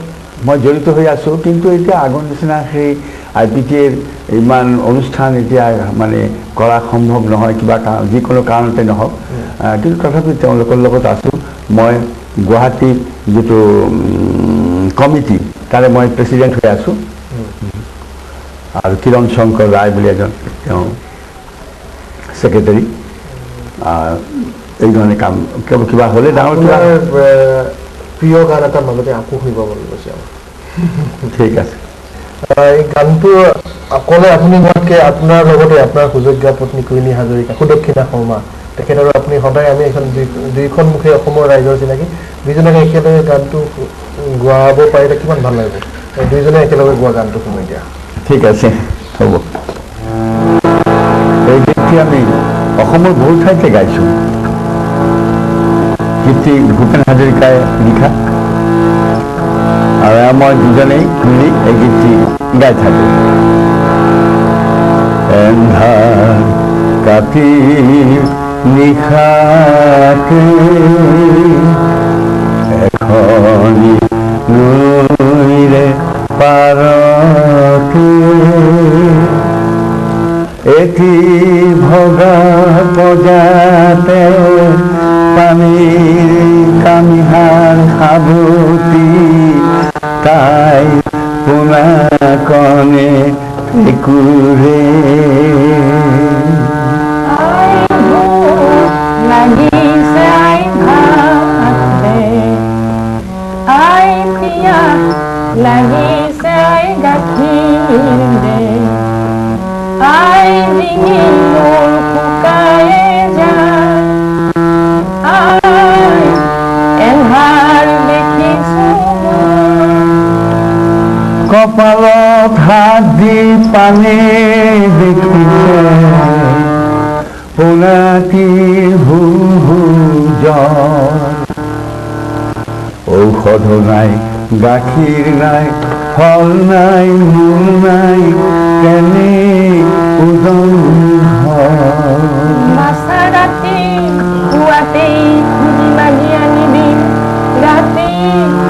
মই জড়িত হৈ আছোঁ, কিন্তু এতিয়া আগৰ নিচিনা সেই আই পি টিৰ ইমান অনুষ্ঠান এতিয়া মানে কৰা সম্ভৱ নহয়, কিবা যিকোনো কাৰণতে নহওক, কিন্তু তথাপি তেওঁলোকৰ লগত আছোঁ। মই গুৱাহাটী যিটো কমিটি তাৰে মই প্ৰেচিডেণ্ট হৈ আছোঁ, আৰু কিৰণ শংকৰ ৰায় বুলি এজন তেওঁ ছেক্ৰেটাৰী। এই ধৰণে কাম কিবা হ'লে ডাঙৰ কিবা প্ৰিয় গান এটা মাজতে আকৌ শুনিব মন গৈছে। ঠিক আছে। এই গানটো অকলে আপুনি গোৱাতকৈ আপোনাৰ লগতে আপোনাৰ সুযোগ্যা পত্নী কুইনী হাজৰিকা, সুদক্ষিণা শৰ্মা, তেখেত আৰু আপুনি সদায় আমি এখন দুইখন মুখে অসমৰ ৰাইজৰ চিনাকি, দুইজনকে একেলগে গানটো গোৱাব পাৰিলে কিমান ভাল লাগিব। দুইজনে একেলগে গোৱা গানটো শুনো এতিয়া। ঠিক আছে, হ'ব। এই গীতটি আমি অসমৰ বহু ঠাইতে গাইছোঁ। গীতটি ভূপেন হাজৰিকাই লিখা, আৰু মই দুজনেই মিলি এই গীতটি গাই থাকোঁ। এন্ধাৰ কাতি নিশাতে এখনি নৈৰে পাৰতে এটি ভগা পজাতে পানীৰ কামিহাৰ সাবটি তাই পোনাকণে ফেকুৰে। লাগিছে আই ভাত দে, আই পিয়াহ লাগিছে আই গাখীৰ দে, আই ডিঙি মোৰ শুকাই যায়, আই এন্ধাৰ দেখিছো। কপালত হাত দি পানী দেখিছে পোনাটিৰ হু হু জ্বৰ, ঔষধ নাই গাখীৰ নাই ফল নাই মূল নাই কেনে উদং ঘৰ। বাছা ৰাতি পুৱাতেই খুজি মাগি আনিবি, ৰাতি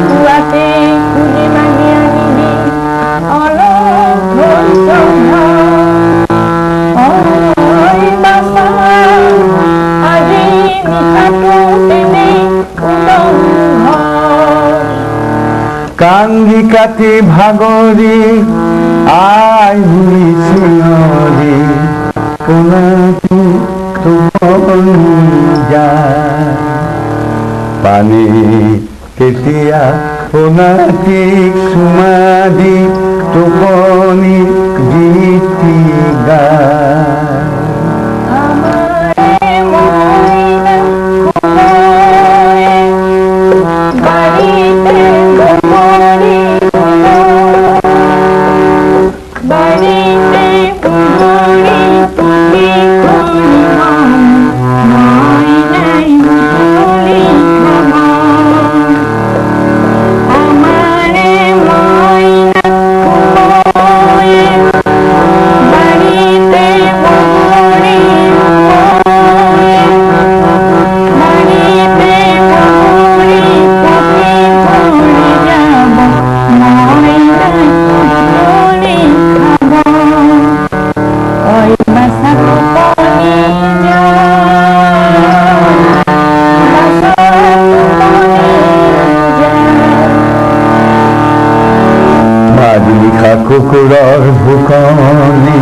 পুৱাতেই খুজি মাগি আনিবি, অলপ ধৈৰ্য ধৰ। ঐ বাছা আজি নিশাটো তেনেই উদং ঘৰ। কান্দি কাটি ভাগৰি আই বুলি চিঞৰি পোনাটো টোপনি যায়। পানী তেতিয়া পোনাটিক চুমা দি টোপনি গীতি গায়। আমাৰে মইনা সোণৰে বাৰীতে বগৰী বাৰীতে বগৰী পুতি কৰিব, মইনাই বুটলি খাব। আমাৰে মইনা সোণৰে বাৰীতে বগৰী বাৰীতে বগৰী পকি পৰি যাব, মইনাই বুটলি খাব। ঐ বাছা টোপনি যা, বাছা টোপনি যা। মাজ নিশা কুকুৰৰ ভুকনি,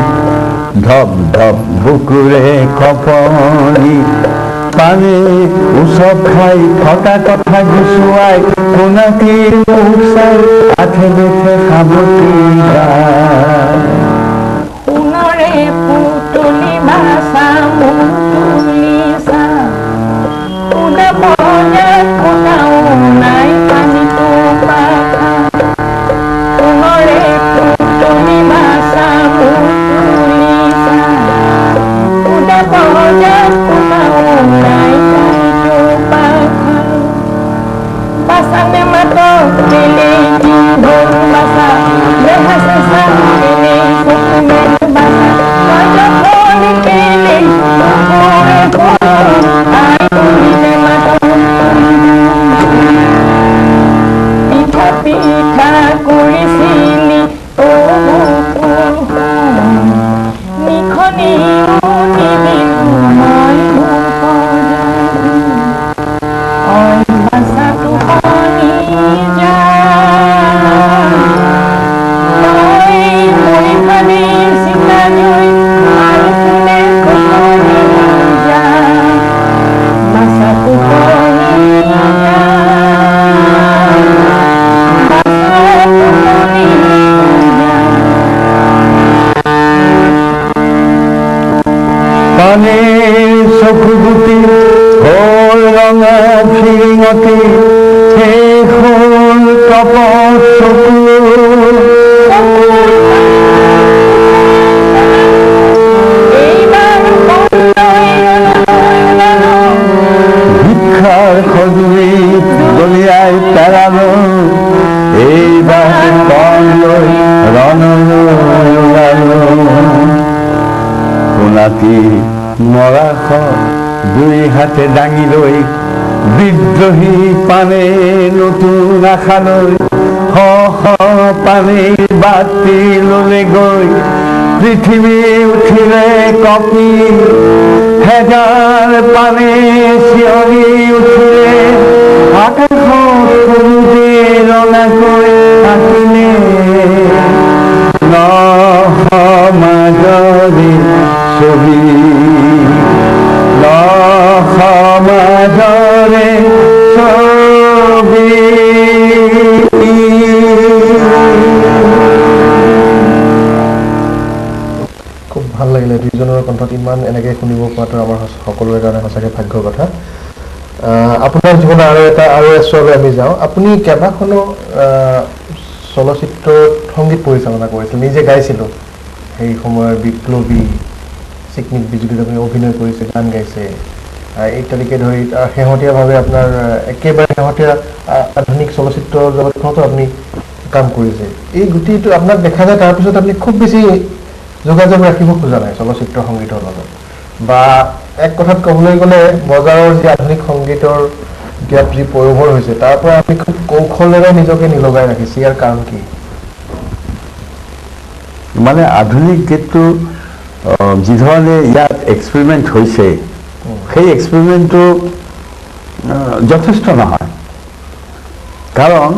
ধপ ধপ বুকুৰে কঁপনি, পানী উচপ খাই ফটা কথা গুচুৱাই পোনাটিৰ মুখ চাই আঠে বেঠে সাৱটি গায়। সোণৰে পুতলি বাছা মোৰ তুলিছা, সুদা পজাত ফুটাও নাই পানীটো পাখা। সোণৰে পুতলি বাছা মোৰ তুলিছা, জোঙা ফিৰিঙতি শেষ হ'ল তপত চকু। ভিক্ষাৰ সঁজুলি দলিয়াই পেলালো, এইবাৰ পণ লৈ ৰণলৈ ওলালো। সোণাটি মৰাশ দুই হাতে দাঙি লৈ বিদ্ৰোহী পানে নতুন আশা লৈ শ শ পানীৰ বাতি ললে গৈ পৃথিৱী উঠিলে কঁপি, হেজাৰ পানে চিঞৰি উঠিলে আকাশত সূৰুযে ৰঙাকৈ আঁকিলে ন সমাজৰে ছবি, ন সমাজৰে ছবি। খুব ভাল লাগিলে দুইজনৰ কণ্ঠত ইমান এনেকে শুনিব পোৱাটো আমাৰ সকলোৰে কাৰণে সঁচাকৈ ভাগ্যৰ কথা। আপোনাৰ জীৱনৰ আৰু এটা আৰু এছোৱালৈ আমি যাওঁ। আপুনি কেইবাখনো চলচ্চিত্ৰত সংগীত পৰিচালনা কৰিছিল, নিজে গাইছিলোঁ। সেই সময়ৰ বিপ্লৱী চিকমিক বিজুলীত আপুনি অভিনয় কৰিছে, গান গাইছে ইত্যাদিকে ধৰি। শেহতীয়াভাৱে আপোনাৰ একেবাৰে শেহতীয়া আধুনিক চলচ্চিত্ৰ জগতখনতো আপুনি কাম কৰিছে। এই গোটেইটো আপোনাক দেখা যায়, তাৰপিছত আপুনি খুব বেছি যোগাযোগ ৰাখিব খোজা নাই চলচ্চিত্ৰ সংগীতৰ লগত, বা এক কথাত ক'বলৈ গ'লে বজাৰৰ যি আধুনিক সংগীতৰ এতিয়া যি প্ৰয়োভৰ হৈছে তাৰ পৰা আপুনি খুব কৌশলেৰে নিজকে নিলগাই ৰাখিছে। ইয়াৰ কাৰণ কি? মানে আধুনিক গীতটো যিধৰণে ইয়াত এক্সপেৰিমেণ্ট হৈছে, সেই এক্সপেৰিমেণ্টটো যথেষ্ট নহয়। কাৰণ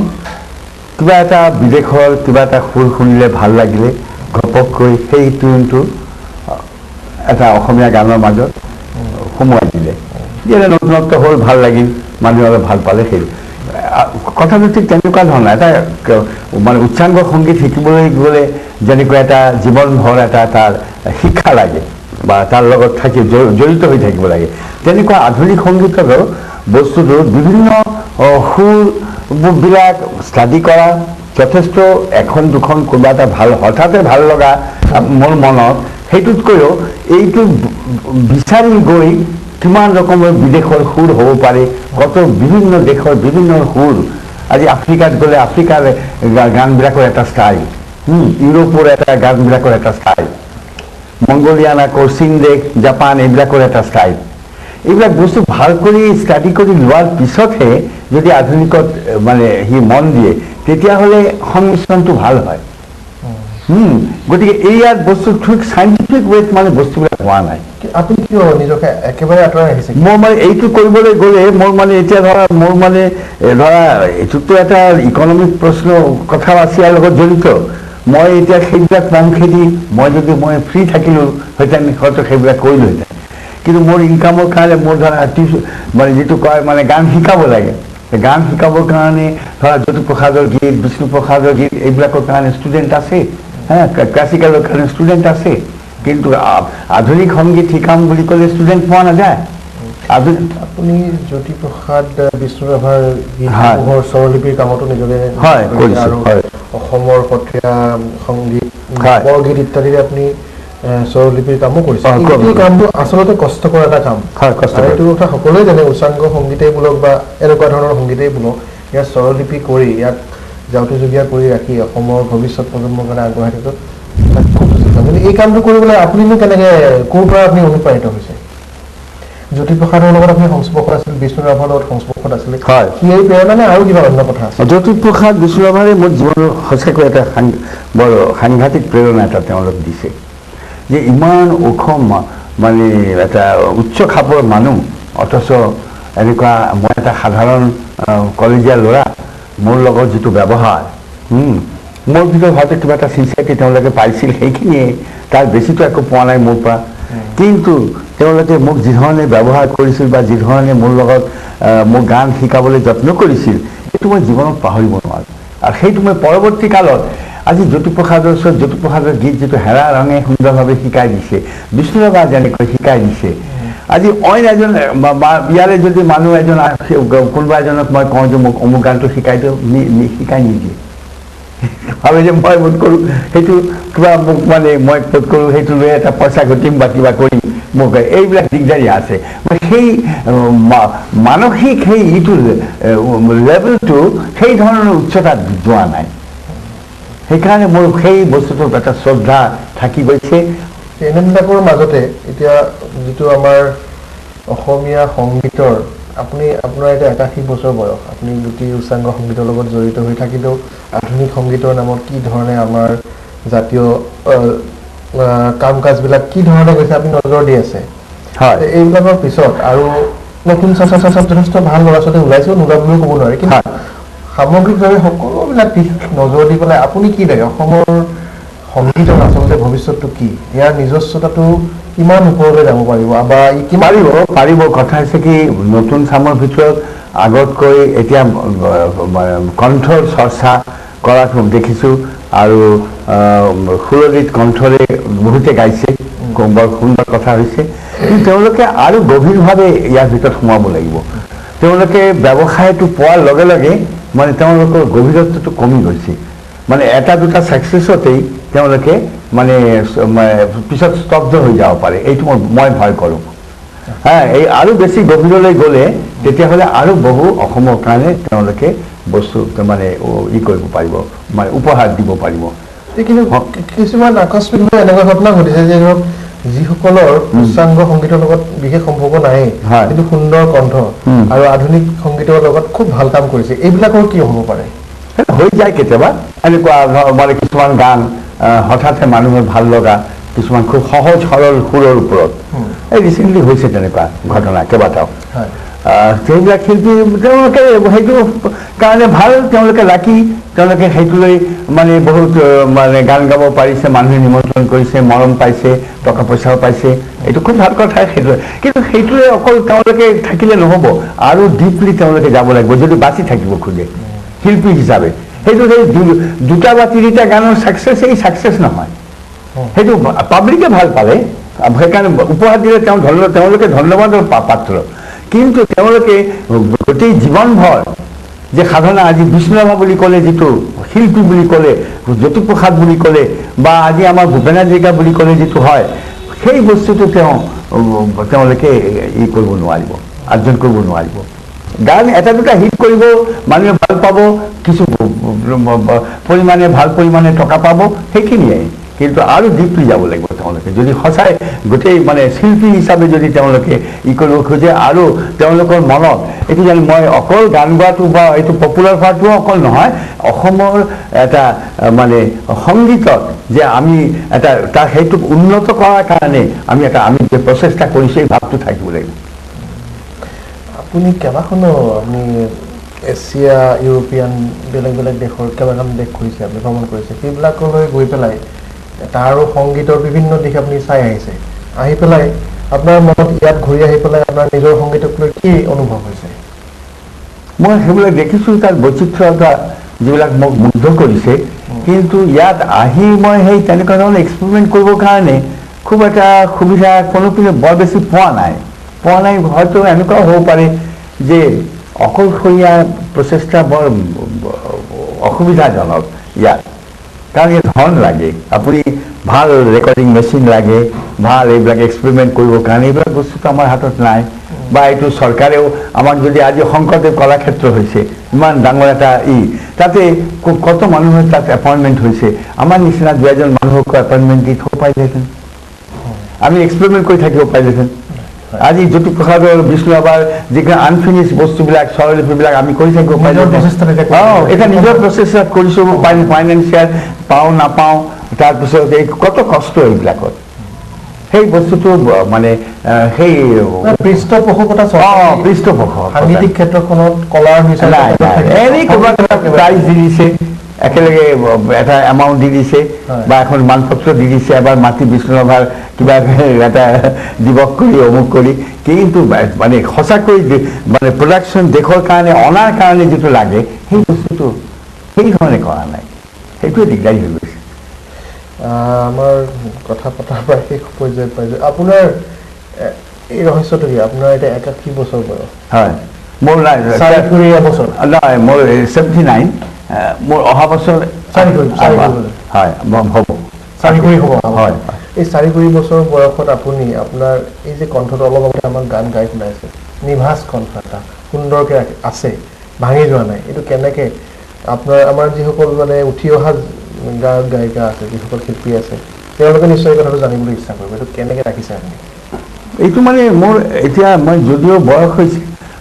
কিবা এটা বিদেশৰ কিবা এটা সুৰ শুনিলে ভাল লাগিলে ঘপককৈ সেই টিউনটো এটা অসমীয়া গানৰ মাজত সোমোৱাই দিলে, যেতিয়া নতুনত্ব হ'ল, ভাল লাগিল, মানুহে অলপ ভাল পালে। সেই কথাটো ঠিক তেনেকুৱা ধৰণৰ এটা মানে উচ্চাংগ সংগীত শিকিবলৈ গ'লে যেনেকুৱা এটা জীৱনভৰ এটা তাৰ শিক্ষা লাগে বা তাৰ লগত থাকি জড়িত হৈ থাকিব লাগে, তেনেকুৱা আধুনিক সংগীতৰো বস্তুটো বিভিন্ন সুৰবিলাক ষ্টাডি কৰা যথেষ্ট এখন দুখন কোনোবা এটা ভাল হঠাতে ভাল লগা মোৰ মনত সেইটোতকৈও এইটো বিচাৰি গৈ কিমান ৰকমৰ বিদেশৰ সুৰ হ'ব পাৰে, কত বিভিন্ন দেশৰ বিভিন্ন সুৰ। আজি আফ্ৰিকাত গ'লে আফ্ৰিকাৰ গানবিলাকৰ এটা ষ্টাইল, ইউৰোপৰ এটা গানবিলাকৰ এটা ষ্টাইল, মংগোলিয়ান আকৌ চীন দেশ, জাপান এইবিলাকৰ এটা ষ্টাইল। এইবিলাক বস্তু ভাল কৰি ষ্টাডি কৰি লোৱাৰ পিছতহে যদি আধুনিকত মানে সি মন দিয়ে, তেতিয়াহ'লে সংমিশ্ৰণটো ভাল হয়। গতিকে এই ইয়াত বস্তু ঠিক চাইণ্টিফিক ৱেত মানে বস্তুবিলাক হোৱা নাই। আপুনি কিয় নিজকে একেবাৰে আঁতৰাই ৰাখিছে? মোৰ মানে এইটো কৰিবলৈ গ'লে মোৰ মানে এতিয়া ধৰা মোৰ মানে ধৰা এইটোতো এটা ইকনমিক প্ৰশ্ন কথা আছে ইয়াৰ লগত জড়িত। মই এতিয়া সেইবিলাক নাম খেদি মই যদি মই ফ্ৰী থাকিলোঁ হয়তো হয়তো সেইবিলাক কৰিলোহেঁতেন, কিন্তু মোৰ ইনকামৰ কাৰণে মোৰ ধৰা মানে যিটো কয় মানে গান শিকাব লাগে, গান শিকাবৰ কাৰণে ধৰা জ্যোতিপ্ৰসাদৰ গীত, বিষ্ণুপ্ৰসাদৰ গীত এইবিলাকৰ কাৰণে ষ্টুডেণ্ট আছে, হা ক্লাছিকেলৰ কাৰণে ষ্টুডেণ্ট আছে, কিন্তু আধুনিক সংগীত শিকাম বুলি ক'লে ষ্টুডেণ্ট পোৱা নাযায়। আপুনি জ্যোতিপ্ৰসাদ বিষ্ণু ৰাভাৰ গীতসমূহৰ স্বৰলিপিৰ কামতো নিজকে আৰু অসমৰ সত্ৰীয়া সংগীত, বৰগীত ইত্যাদিৰে আপুনি স্বৰলিপিৰ কামো কৰিছে। এই কামটো আচলতে কষ্টকৰ এটা কাম, এইটো কথা সকলোৱে জানে। উচ্চাংগ সংগীতেই বোলক বা এনেকুৱা ধৰণৰ সংগীতেই বোলক, ইয়াৰ স্বৰলিপি কৰি ইয়াক যাওঁতেযুগীয়া কৰি ৰাখি অসমৰ ভৱিষ্যত প্ৰজন্মৰ কাৰণে আগবঢ়াই থকাটো খুব উচিত কাম। কিন্তু এই কামটো কৰিবলৈ আপুনিনো কেনেকৈ, ক'ৰ পৰা আপুনি অনুপ্ৰাণিত হৈছে? জ্যোতিপ্ৰসাদৰ লগত আপুনি সংস্পৰ্শত আছিল, বিষ্ণু ৰাভাৰ লগত সংস্পৰ্শত আছিলে, সিয়েই প্ৰেৰণা নে আৰু কিবা অন্য কথা আছে? জ্যোতিপ্ৰসাদ বিষ্ণু ৰাভাৰে মোৰ জীৱনৰ সঁচাকৈ এটা বৰ সাংঘাতিক প্ৰেৰণা এটা তেওঁলোক দিছে, যে ইমান ওখ মানে এটা উচ্চ খাপৰ মানুহ, অথচ এনেকুৱা মই এটা সাধাৰণ কলেজীয়া ল'ৰা, মোৰ লগত যিটো ব্যৱহাৰ, মোৰ ভিতৰত হয়তো কিবা এটা চিনচিয়াৰিটি তেওঁলোকে পাইছিল, সেইখিনিয়ে, তাৰ বেছিতো একো পোৱা নাই মোৰ পৰা। কিন্তু তেওঁলোকে মোক যিধৰণে ব্যৱহাৰ কৰিছিল বা যিধৰণে মোৰ লগত মোক গান শিকাবলৈ যত্ন কৰিছিল, সেইটো মই জীৱনত পাহৰিব নোৱাৰোঁ। আৰু সেইটো মই পৰৱৰ্তী কালত আজি জ্যোতিপ্ৰসাদৰ ওচৰত জ্যোতিপ্ৰসাদৰ গীত যিটো হেৰা ৰঙে সুন্দৰভাৱে শিকাই দিছে, বিষ্ণু ৰাভা যেনেকৈ শিকাই দিছে, আজি অইন এজন ইয়াৰে যদি মানুহ এজন কোনোবা এজনক মই কওঁ যে মোক অমুক গানটো শিকাই দিওঁ, শিকাই নিদিয়ে, ভাবে যে মই বোধ কৰোঁ সেইটো কিবা মোক মানে মই বোধ কৰোঁ সেইটো লৈ এটা পইচা ঘটিম বা কিবা কৰিম, মোক এইবিলাক দিগদাৰী আছে। সেই মানসিক সেই ইটো লেভেলটো সেই ধৰণৰ উচ্চতাত যোৱা নাই, সেইকাৰণে মোৰ সেই বস্তুটোৰ এটা শ্ৰদ্ধা থাকি গৈছে। এনেবিলাকৰ মাজতে এতিয়া যিটো আমাৰ অসমীয়া সংগীতৰ, আপুনি আপোনাৰ এতিয়া 81 বছৰ বয়স, আপুনি জ্যোতি উচ্চাংগ সংগীতৰ লগত জড়িত হৈ থাকিলেও আধুনিক সংগীতৰ নামত কি ধৰণে আমাৰ জাতীয় কাম কাজবিলাক কি ধৰণে গৈছে আপুনি নজৰ দি আছে। হয়, এইবিলাকৰ পিছত আৰু নতুন যথেষ্ট ভাল ল'ৰা ছোৱালী ওলাইছেও, নোলোৱা বুলিও ক'ব নোৱাৰি, কিন্তু সামগ্ৰিকভাৱে সকলোবিলাক দিশ নজৰ দি পেলাই আপুনি কি লাগে অসমৰ সংগীতৰ আচলতে ভৱিষ্যতটো কি, ইয়াৰ নিজস্বতাটো কিমান ওপৰলৈ যাব পাৰিব বা পাৰিব পাৰিব? কথা হৈছে কি, নতুন চামৰ ভিতৰত আগতকৈ এতিয়া কণ্ঠৰ চৰ্চা কৰাটো দেখিছোঁ আৰু সুৰলিত কণ্ঠৰে বহুতে গাইছে, বৰ সুন্দৰ কথা হৈছে। কিন্তু তেওঁলোকে আৰু গভীৰভাৱে ইয়াৰ ভিতৰত সোমাব লাগিব। তেওঁলোকে ব্যৱসায়টো পোৱাৰ লগে লগে মানে তেওঁলোকৰ গভীৰত্বটো কমি গৈছে, মানে এটা দুটা ছাকচেছতেই তেওঁলোকে মানে পিছত স্তব্ধ হৈ যাব পাৰে, এইটো মই ভয় কৰোঁ। হা, এই আৰু বেছি গভীৰলৈ গ'লে তেতিয়াহ'লে আৰু বহু অসমৰ কাৰণে তেওঁলোকে বস্তু মানে ই কৰিব পাৰিব, মানে উপহাৰ দিব পাৰিব। কিন্তু কিছুমান আকস্মিকভাৱে এনেকুৱা ঘটনা ঘটিছে যে ধৰক যিসকলৰ উচ্চাংগ সংগীতৰ লগত বিশেষ সম্পৰ্ক নাই, কিন্তু সুন্দৰ কণ্ঠ আৰু আধুনিক সংগীতৰ লগত খুব ভাল কাম কৰিছে, এইবিলাকৰ কি হ'ব পাৰে? হৈ যায় কেতিয়াবা এনেকুৱা মানে কিছুমান গান হঠাতে মানুহৰ ভাল লগা, কিছুমান খুব সহজ সৰল সুৰৰ ওপৰত, এই ৰিচেণ্টলি হৈছে তেনেকুৱা ঘটনা কেইবাটাও। সেইবিলাক শিল্পী তেওঁলোকে সেইটো কাৰণে ভাল, তেওঁলোকে লাকি, তেওঁলোকে সেইটো লৈ মানে বহুত মানে গান গাব পাৰিছে, মানুহে নিমন্ত্ৰণ কৰিছে, মৰম পাইছে, টকা পইচাও পাইছে, এইটো খুব ভাল কথা সেইটো। কিন্তু সেইটোৱে অকল তেওঁলোকে থাকিলে নহ'ব, আৰু ডিপলি তেওঁলোকে যাব লাগিব যদি বাচি থাকিব খোজে শিল্পী হিচাপে। সেইটো সেই দুটা বা তিনিটা গানৰ ছাকচেছ, এই ছাকচেছ নহয়, সেইটো পাব্লিকে ভাল পালে, সেইকাৰণে উপহাৰ দিলে তেওঁ তেওঁলোকে ধন্যবাদৰ পাত্ৰ। কিন্তু তেওঁলোকে গোটেই জীৱনভৰ যে সাধনা, আজি বিষ্ণুৰাভা বুলি ক'লে, যিটো শিল্পী বুলি ক'লে, জ্যোতিপ্ৰসাদ বুলি ক'লে, বা আজি আমাৰ ভূপেন হাজৰিকা বুলি ক'লে যিটো হয়, সেই বস্তুটো তেওঁলোকে ই কৰিব নোৱাৰিব, আৰ্জন কৰিব নোৱাৰিব। গান এটা দুটা হিট কৰিব, মানুহে ভাল পাব, কিছু পৰিমাণে ভাল পৰিমাণে টকা পাব, সেইখিনিয়ে। কিন্তু আৰু ডিপলি যাব লাগিব তেওঁলোকে, যদি সঁচাই গোটেই মানে শিল্পী হিচাপে যদি তেওঁলোকে ই কৰিব খোজে। আৰু তেওঁলোকৰ মনত এইটো জানো মই অকল গান গোৱাটো বা এইটো পপুলাৰ হোৱাটোও অকল নহয়, অসমৰ এটা মানে সংগীতত যে আমি এটা তাৰ সেইটোক উন্নত কৰাৰ কাৰণে আমি এটা আমি যে প্ৰচেষ্টা কৰিছোঁ, এই ভাৱটো থাকিব লাগিব। আপুনি কেইবাখনো আপুনি এছিয়া, ইউৰোপীয়ান বেলেগ বেলেগ দেশৰ কেইবাখন দেশ ঘূৰিছে, আপুনি ভ্ৰমণ কৰিছে, সেইবিলাকলৈ গৈ পেলাই তাৰো সংগীতৰ বিভিন্ন দিশ আপুনি চাই আহিছে, আহি পেলাই আপোনাৰ মনত ইয়াত ঘূৰি আহি পেলাই আপোনাৰ নিজৰ সংগীতক লৈ কি অনুভৱ হৈছে? মই সেইবিলাক দেখিছোঁ, তাৰ বৈচিত্ৰ্যতা যিবিলাক মোক মুগ্ধ কৰিছে। কিন্তু ইয়াত আহি মই সেই তেনেকুৱা ধৰণৰ এক্সপেৰিমেণ্ট কৰিবৰ কাৰণে খুব এটা সুবিধা কোনোপিনে বৰ বেছি পোৱা নাই। হয়তো এনেকুৱাও হ'ব পাৰে যে অকলশৰীয়া প্ৰচেষ্টা বৰ অসুবিধাজনক ইয়াত, কাৰণ ইয়াত ধন লাগে, আপুনি ভাল ৰেকৰ্ডিং মেচিন লাগে, ভাল এইবিলাক এক্সপেৰিমেণ্ট কৰিবৰ কাৰণে, এইবিলাক বস্তুটো আমাৰ হাতত নাই। বা এইটো চৰকাৰেও আমাক যদি আজি শংকৰদেৱ কলাক্ষেত্ৰ হৈছে ইমান ডাঙৰ এটা ই, তাতে কত মানুহৰ তাত এপইণ্টমেণ্ট হৈছে, আমাৰ নিচিনা দুই এজন মানুহকো এপইণ্টমেণ্ট দি থ'ব পাৰিলেহেঁতেন, আমি এক্সপেৰিমেণ্ট কৰি থাকিব পাৰিলেহেঁতেন। আজি জ্যোতিপ্ৰসাদৰ, বিষ্ণুৰাভাৰ যিখিনি আনফিনিছ বস্তুবিলাক, স্বৰলিপিবিলাক আমি কৰি থাকিব পাৰিলোঁ। এটা নিজৰ প্ৰচেষ্টাত কৰিছোঁ, ফাইনেন্সিয়েল পাওঁ নাপাওঁ, তাৰপিছত এই কত কষ্ট এইবিলাকত, সেই বস্তুটো মানে সেই পৃষ্ঠপোষকতা, পৃষ্ঠপোষক সাংগীতিক ক্ষেত্ৰখনত কলাৰ এনেই ক'ৰবাত প্ৰাইজ দি দিছে, একেলগে এটা এমাউণ্ট দি দিছে বা এখন মানপত্ৰ দি দিছে, এবাৰ মাটি বিষ্ণুৰাভাৰ কিবা এটা দিৱস কৰি অমুক কৰি, কিন্তু মানে সঁচাকৈ মানে প্ৰডাকশ্যন দেশৰ কাৰণে অনাৰ কাৰণে যিটো লাগে সেই বস্তুটো সেই ধৰণে কৰা নাই, সেইটোৱে দিগদাৰী হৈ গৈছে। আমাৰ কথা পতাৰ পৰা শেষ পৰ্যায়ত পাইছোঁ। আপোনাৰ এই ৰহস্যটো কি? আপোনাৰ এতিয়া 81 বছৰ বয়স। হয়, মোৰ 4 বছৰ নহয়, মোৰ 79, মোৰ অহা বছৰ 4 হয় হ'ব, 4 হ'ব। হয়, এই 4 বছৰ বয়সত আপুনি আপোনাৰ এই যে কণ্ঠটো অলপ আগতে আমাক গান গাই শুনাইছে, নিভাঁজ কণ্ঠ এটা সুন্দৰকৈ আছে, ভাঙি যোৱা নাই, এইটো কেনেকৈ আপোনাৰ আমাৰ যিসকল মানে উঠি অহা গায়ক গায়িকা আছে, যিসকল শিল্পী আছে, তেওঁলোকে নিশ্চয় এই কথাটো জানিবলৈ ইচ্ছা কৰিব, এইটো কেনেকৈ ৰাখিছে আপুনি? এইটো মানে মোৰ এতিয়া মই যদিও বয়স হৈছে,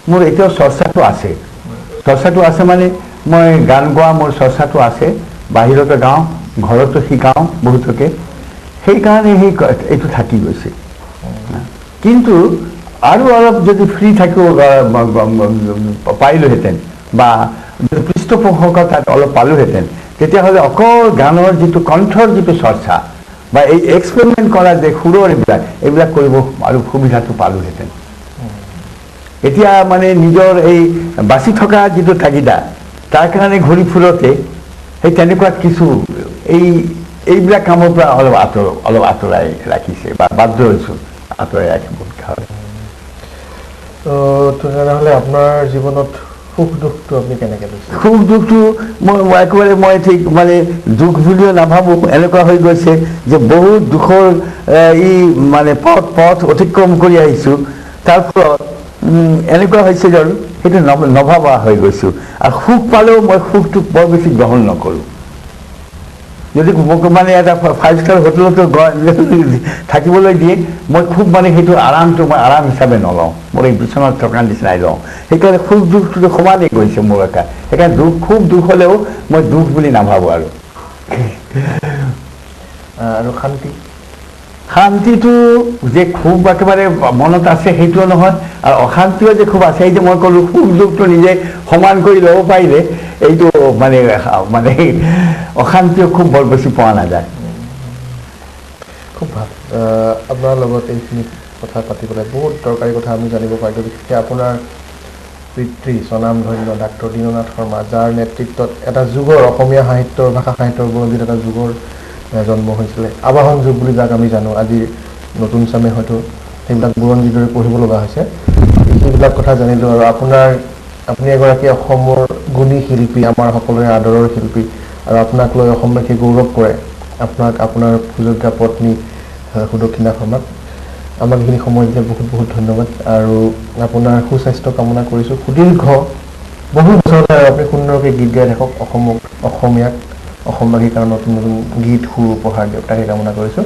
মোৰ এতিয়াও চৰ্চাটো আছে। চৰ্চাটো আছে মানে মই গান গোৱা মোৰ চৰ্চাটো আছে, বাহিৰতো গাওঁ, ঘৰতো শিকাওঁ বহুতকে, সেইকাৰণে সেই এইটো থাকি গৈছে। কিন্তু আৰু অলপ যদি ফ্ৰী থাকিব পাৰিলোহেঁতেন বা পৃষ্ঠপোষকতা অলপ পালোহেঁতেন, তেতিয়াহ'লে অকল গানৰ যিটো কণ্ঠৰ যিটো চৰ্চা বা এই এক্সপেৰিমেণ্ট কৰা যে সুৰৰ এইবিলাক কৰিব আৰু সুবিধাটো পালোহেঁতেন। এতিয়া মানে নিজৰ এই বাচি থকা যিটো তাগিদা, তাৰ কাৰণে ঘূৰি ফুৰোঁতে সেই তেনেকুৱাত কিছু এইবিলাক কামৰ পৰা অলপ আঁতৰাই ৰাখিছে বা বাধ্য হৈছোঁ আঁতৰাই ৰাখিব। তেনেহ'লে আপোনাৰ জীৱনত সুখ দুখটো আপুনি কেনেকৈ লৈছে? সুখ দুখটো মই একেবাৰে মই ঠিক মানে দুখ বুলিও নাভাবোঁ। এনেকুৱা হৈ গৈছে যে বহুত দুখৰ ই মানে পথ অতিক্ৰম কৰি আহিছোঁ, তাৰ ফলত এনেকুৱা হৈছে যে সেইটো নভাবা হৈ গৈছোঁ। আৰু সুখ পালেও মই সুখটোক বৰ বেছি গ্ৰহণ নকৰোঁ। যদি মোক মানে এটা 5 ষ্টাৰ হোটেলতো থাকিবলৈ দিয়ে, মই খুব মানে সেইটো আৰামটো মই আৰাম হিচাপে নলওঁ, মোৰ এই বিচনাত থকাৰ নিচিনাই লওঁ। সেইকাৰণে সুখ দুখটো সমানেই গৈছে মোৰ এটা। সেইকাৰণে দুখ খুব দুখ হ'লেও মই দুখ বুলি নাভাবোঁ। আৰু আৰু শান্তি, শান্তিটো যে খুব একেবাৰে মনত আছে সেইটোও নহয়, আৰু অশান্তিও যে খুব আছে, এই যে মই ক'লোঁ সুখ দুখটো নিজে সমান কৰি ল'ব পাৰিলে এইটো মানে মানে অশান্তিও খুব বৰ বেছি পোৱা নাযায়। খুব ভাল, আপোনাৰ লগত এইখিনি কথা পাতি পেলাই বহুত দৰকাৰী কথা আমি জানিব পাৰিলোঁ। বিশেষকৈ আপোনাৰ পিতৃ স্বনামধন্য ডাক্তৰ দীননাথ শৰ্মা, যাৰ নেতৃত্বত এটা যুগৰ অসমীয়া সাহিত্যৰ ভাষা সাহিত্যৰ বুৰঞ্জীত এটা যুগৰ জন্ম হৈছিলে, আৱাহন যুগ বুলি যাক আমি জানো। আজিৰ নতুন চামে হয়তো সেইবিলাক বুৰঞ্জীৰ দৰে পঢ়িব লগা হৈছে, সেইবিলাক কথা জানিলোঁ। আৰু আপুনি এগৰাকী অসমৰ গুণী শিল্পী, আমাৰ সকলোৰে আদৰৰ শিল্পী, আৰু আপোনাক লৈ অসমবাসীয়ে গৌৰৱ কৰে। আপোনাক, আপোনাৰ সুযোগ্যা পত্নী সুদক্ষিণা শৰ্মাক আমাক এইখিনি সময় দিলে বহুত বহুত ধন্যবাদ। আৰু আপোনাৰ সুস্বাস্থ্য কামনা কৰিছোঁ, সুদীৰ্ঘ বহু বছৰলৈ আৰু আপুনি সুন্দৰকৈ গীত গাই থাকক, অসমক, অসমীয়াক, অসমবাসীৰ কাৰণে নতুন নতুন গীত সুৰ উপহাৰ দিয়ক, তাকে কামনা কৰিছোঁ।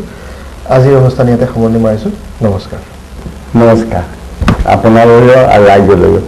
আজিৰ অনুষ্ঠান ইয়াতে সামৰণি মাৰিছোঁ। নমস্কাৰ। নমস্কাৰ আপোনালৈও আৰু ৰাইজলৈও।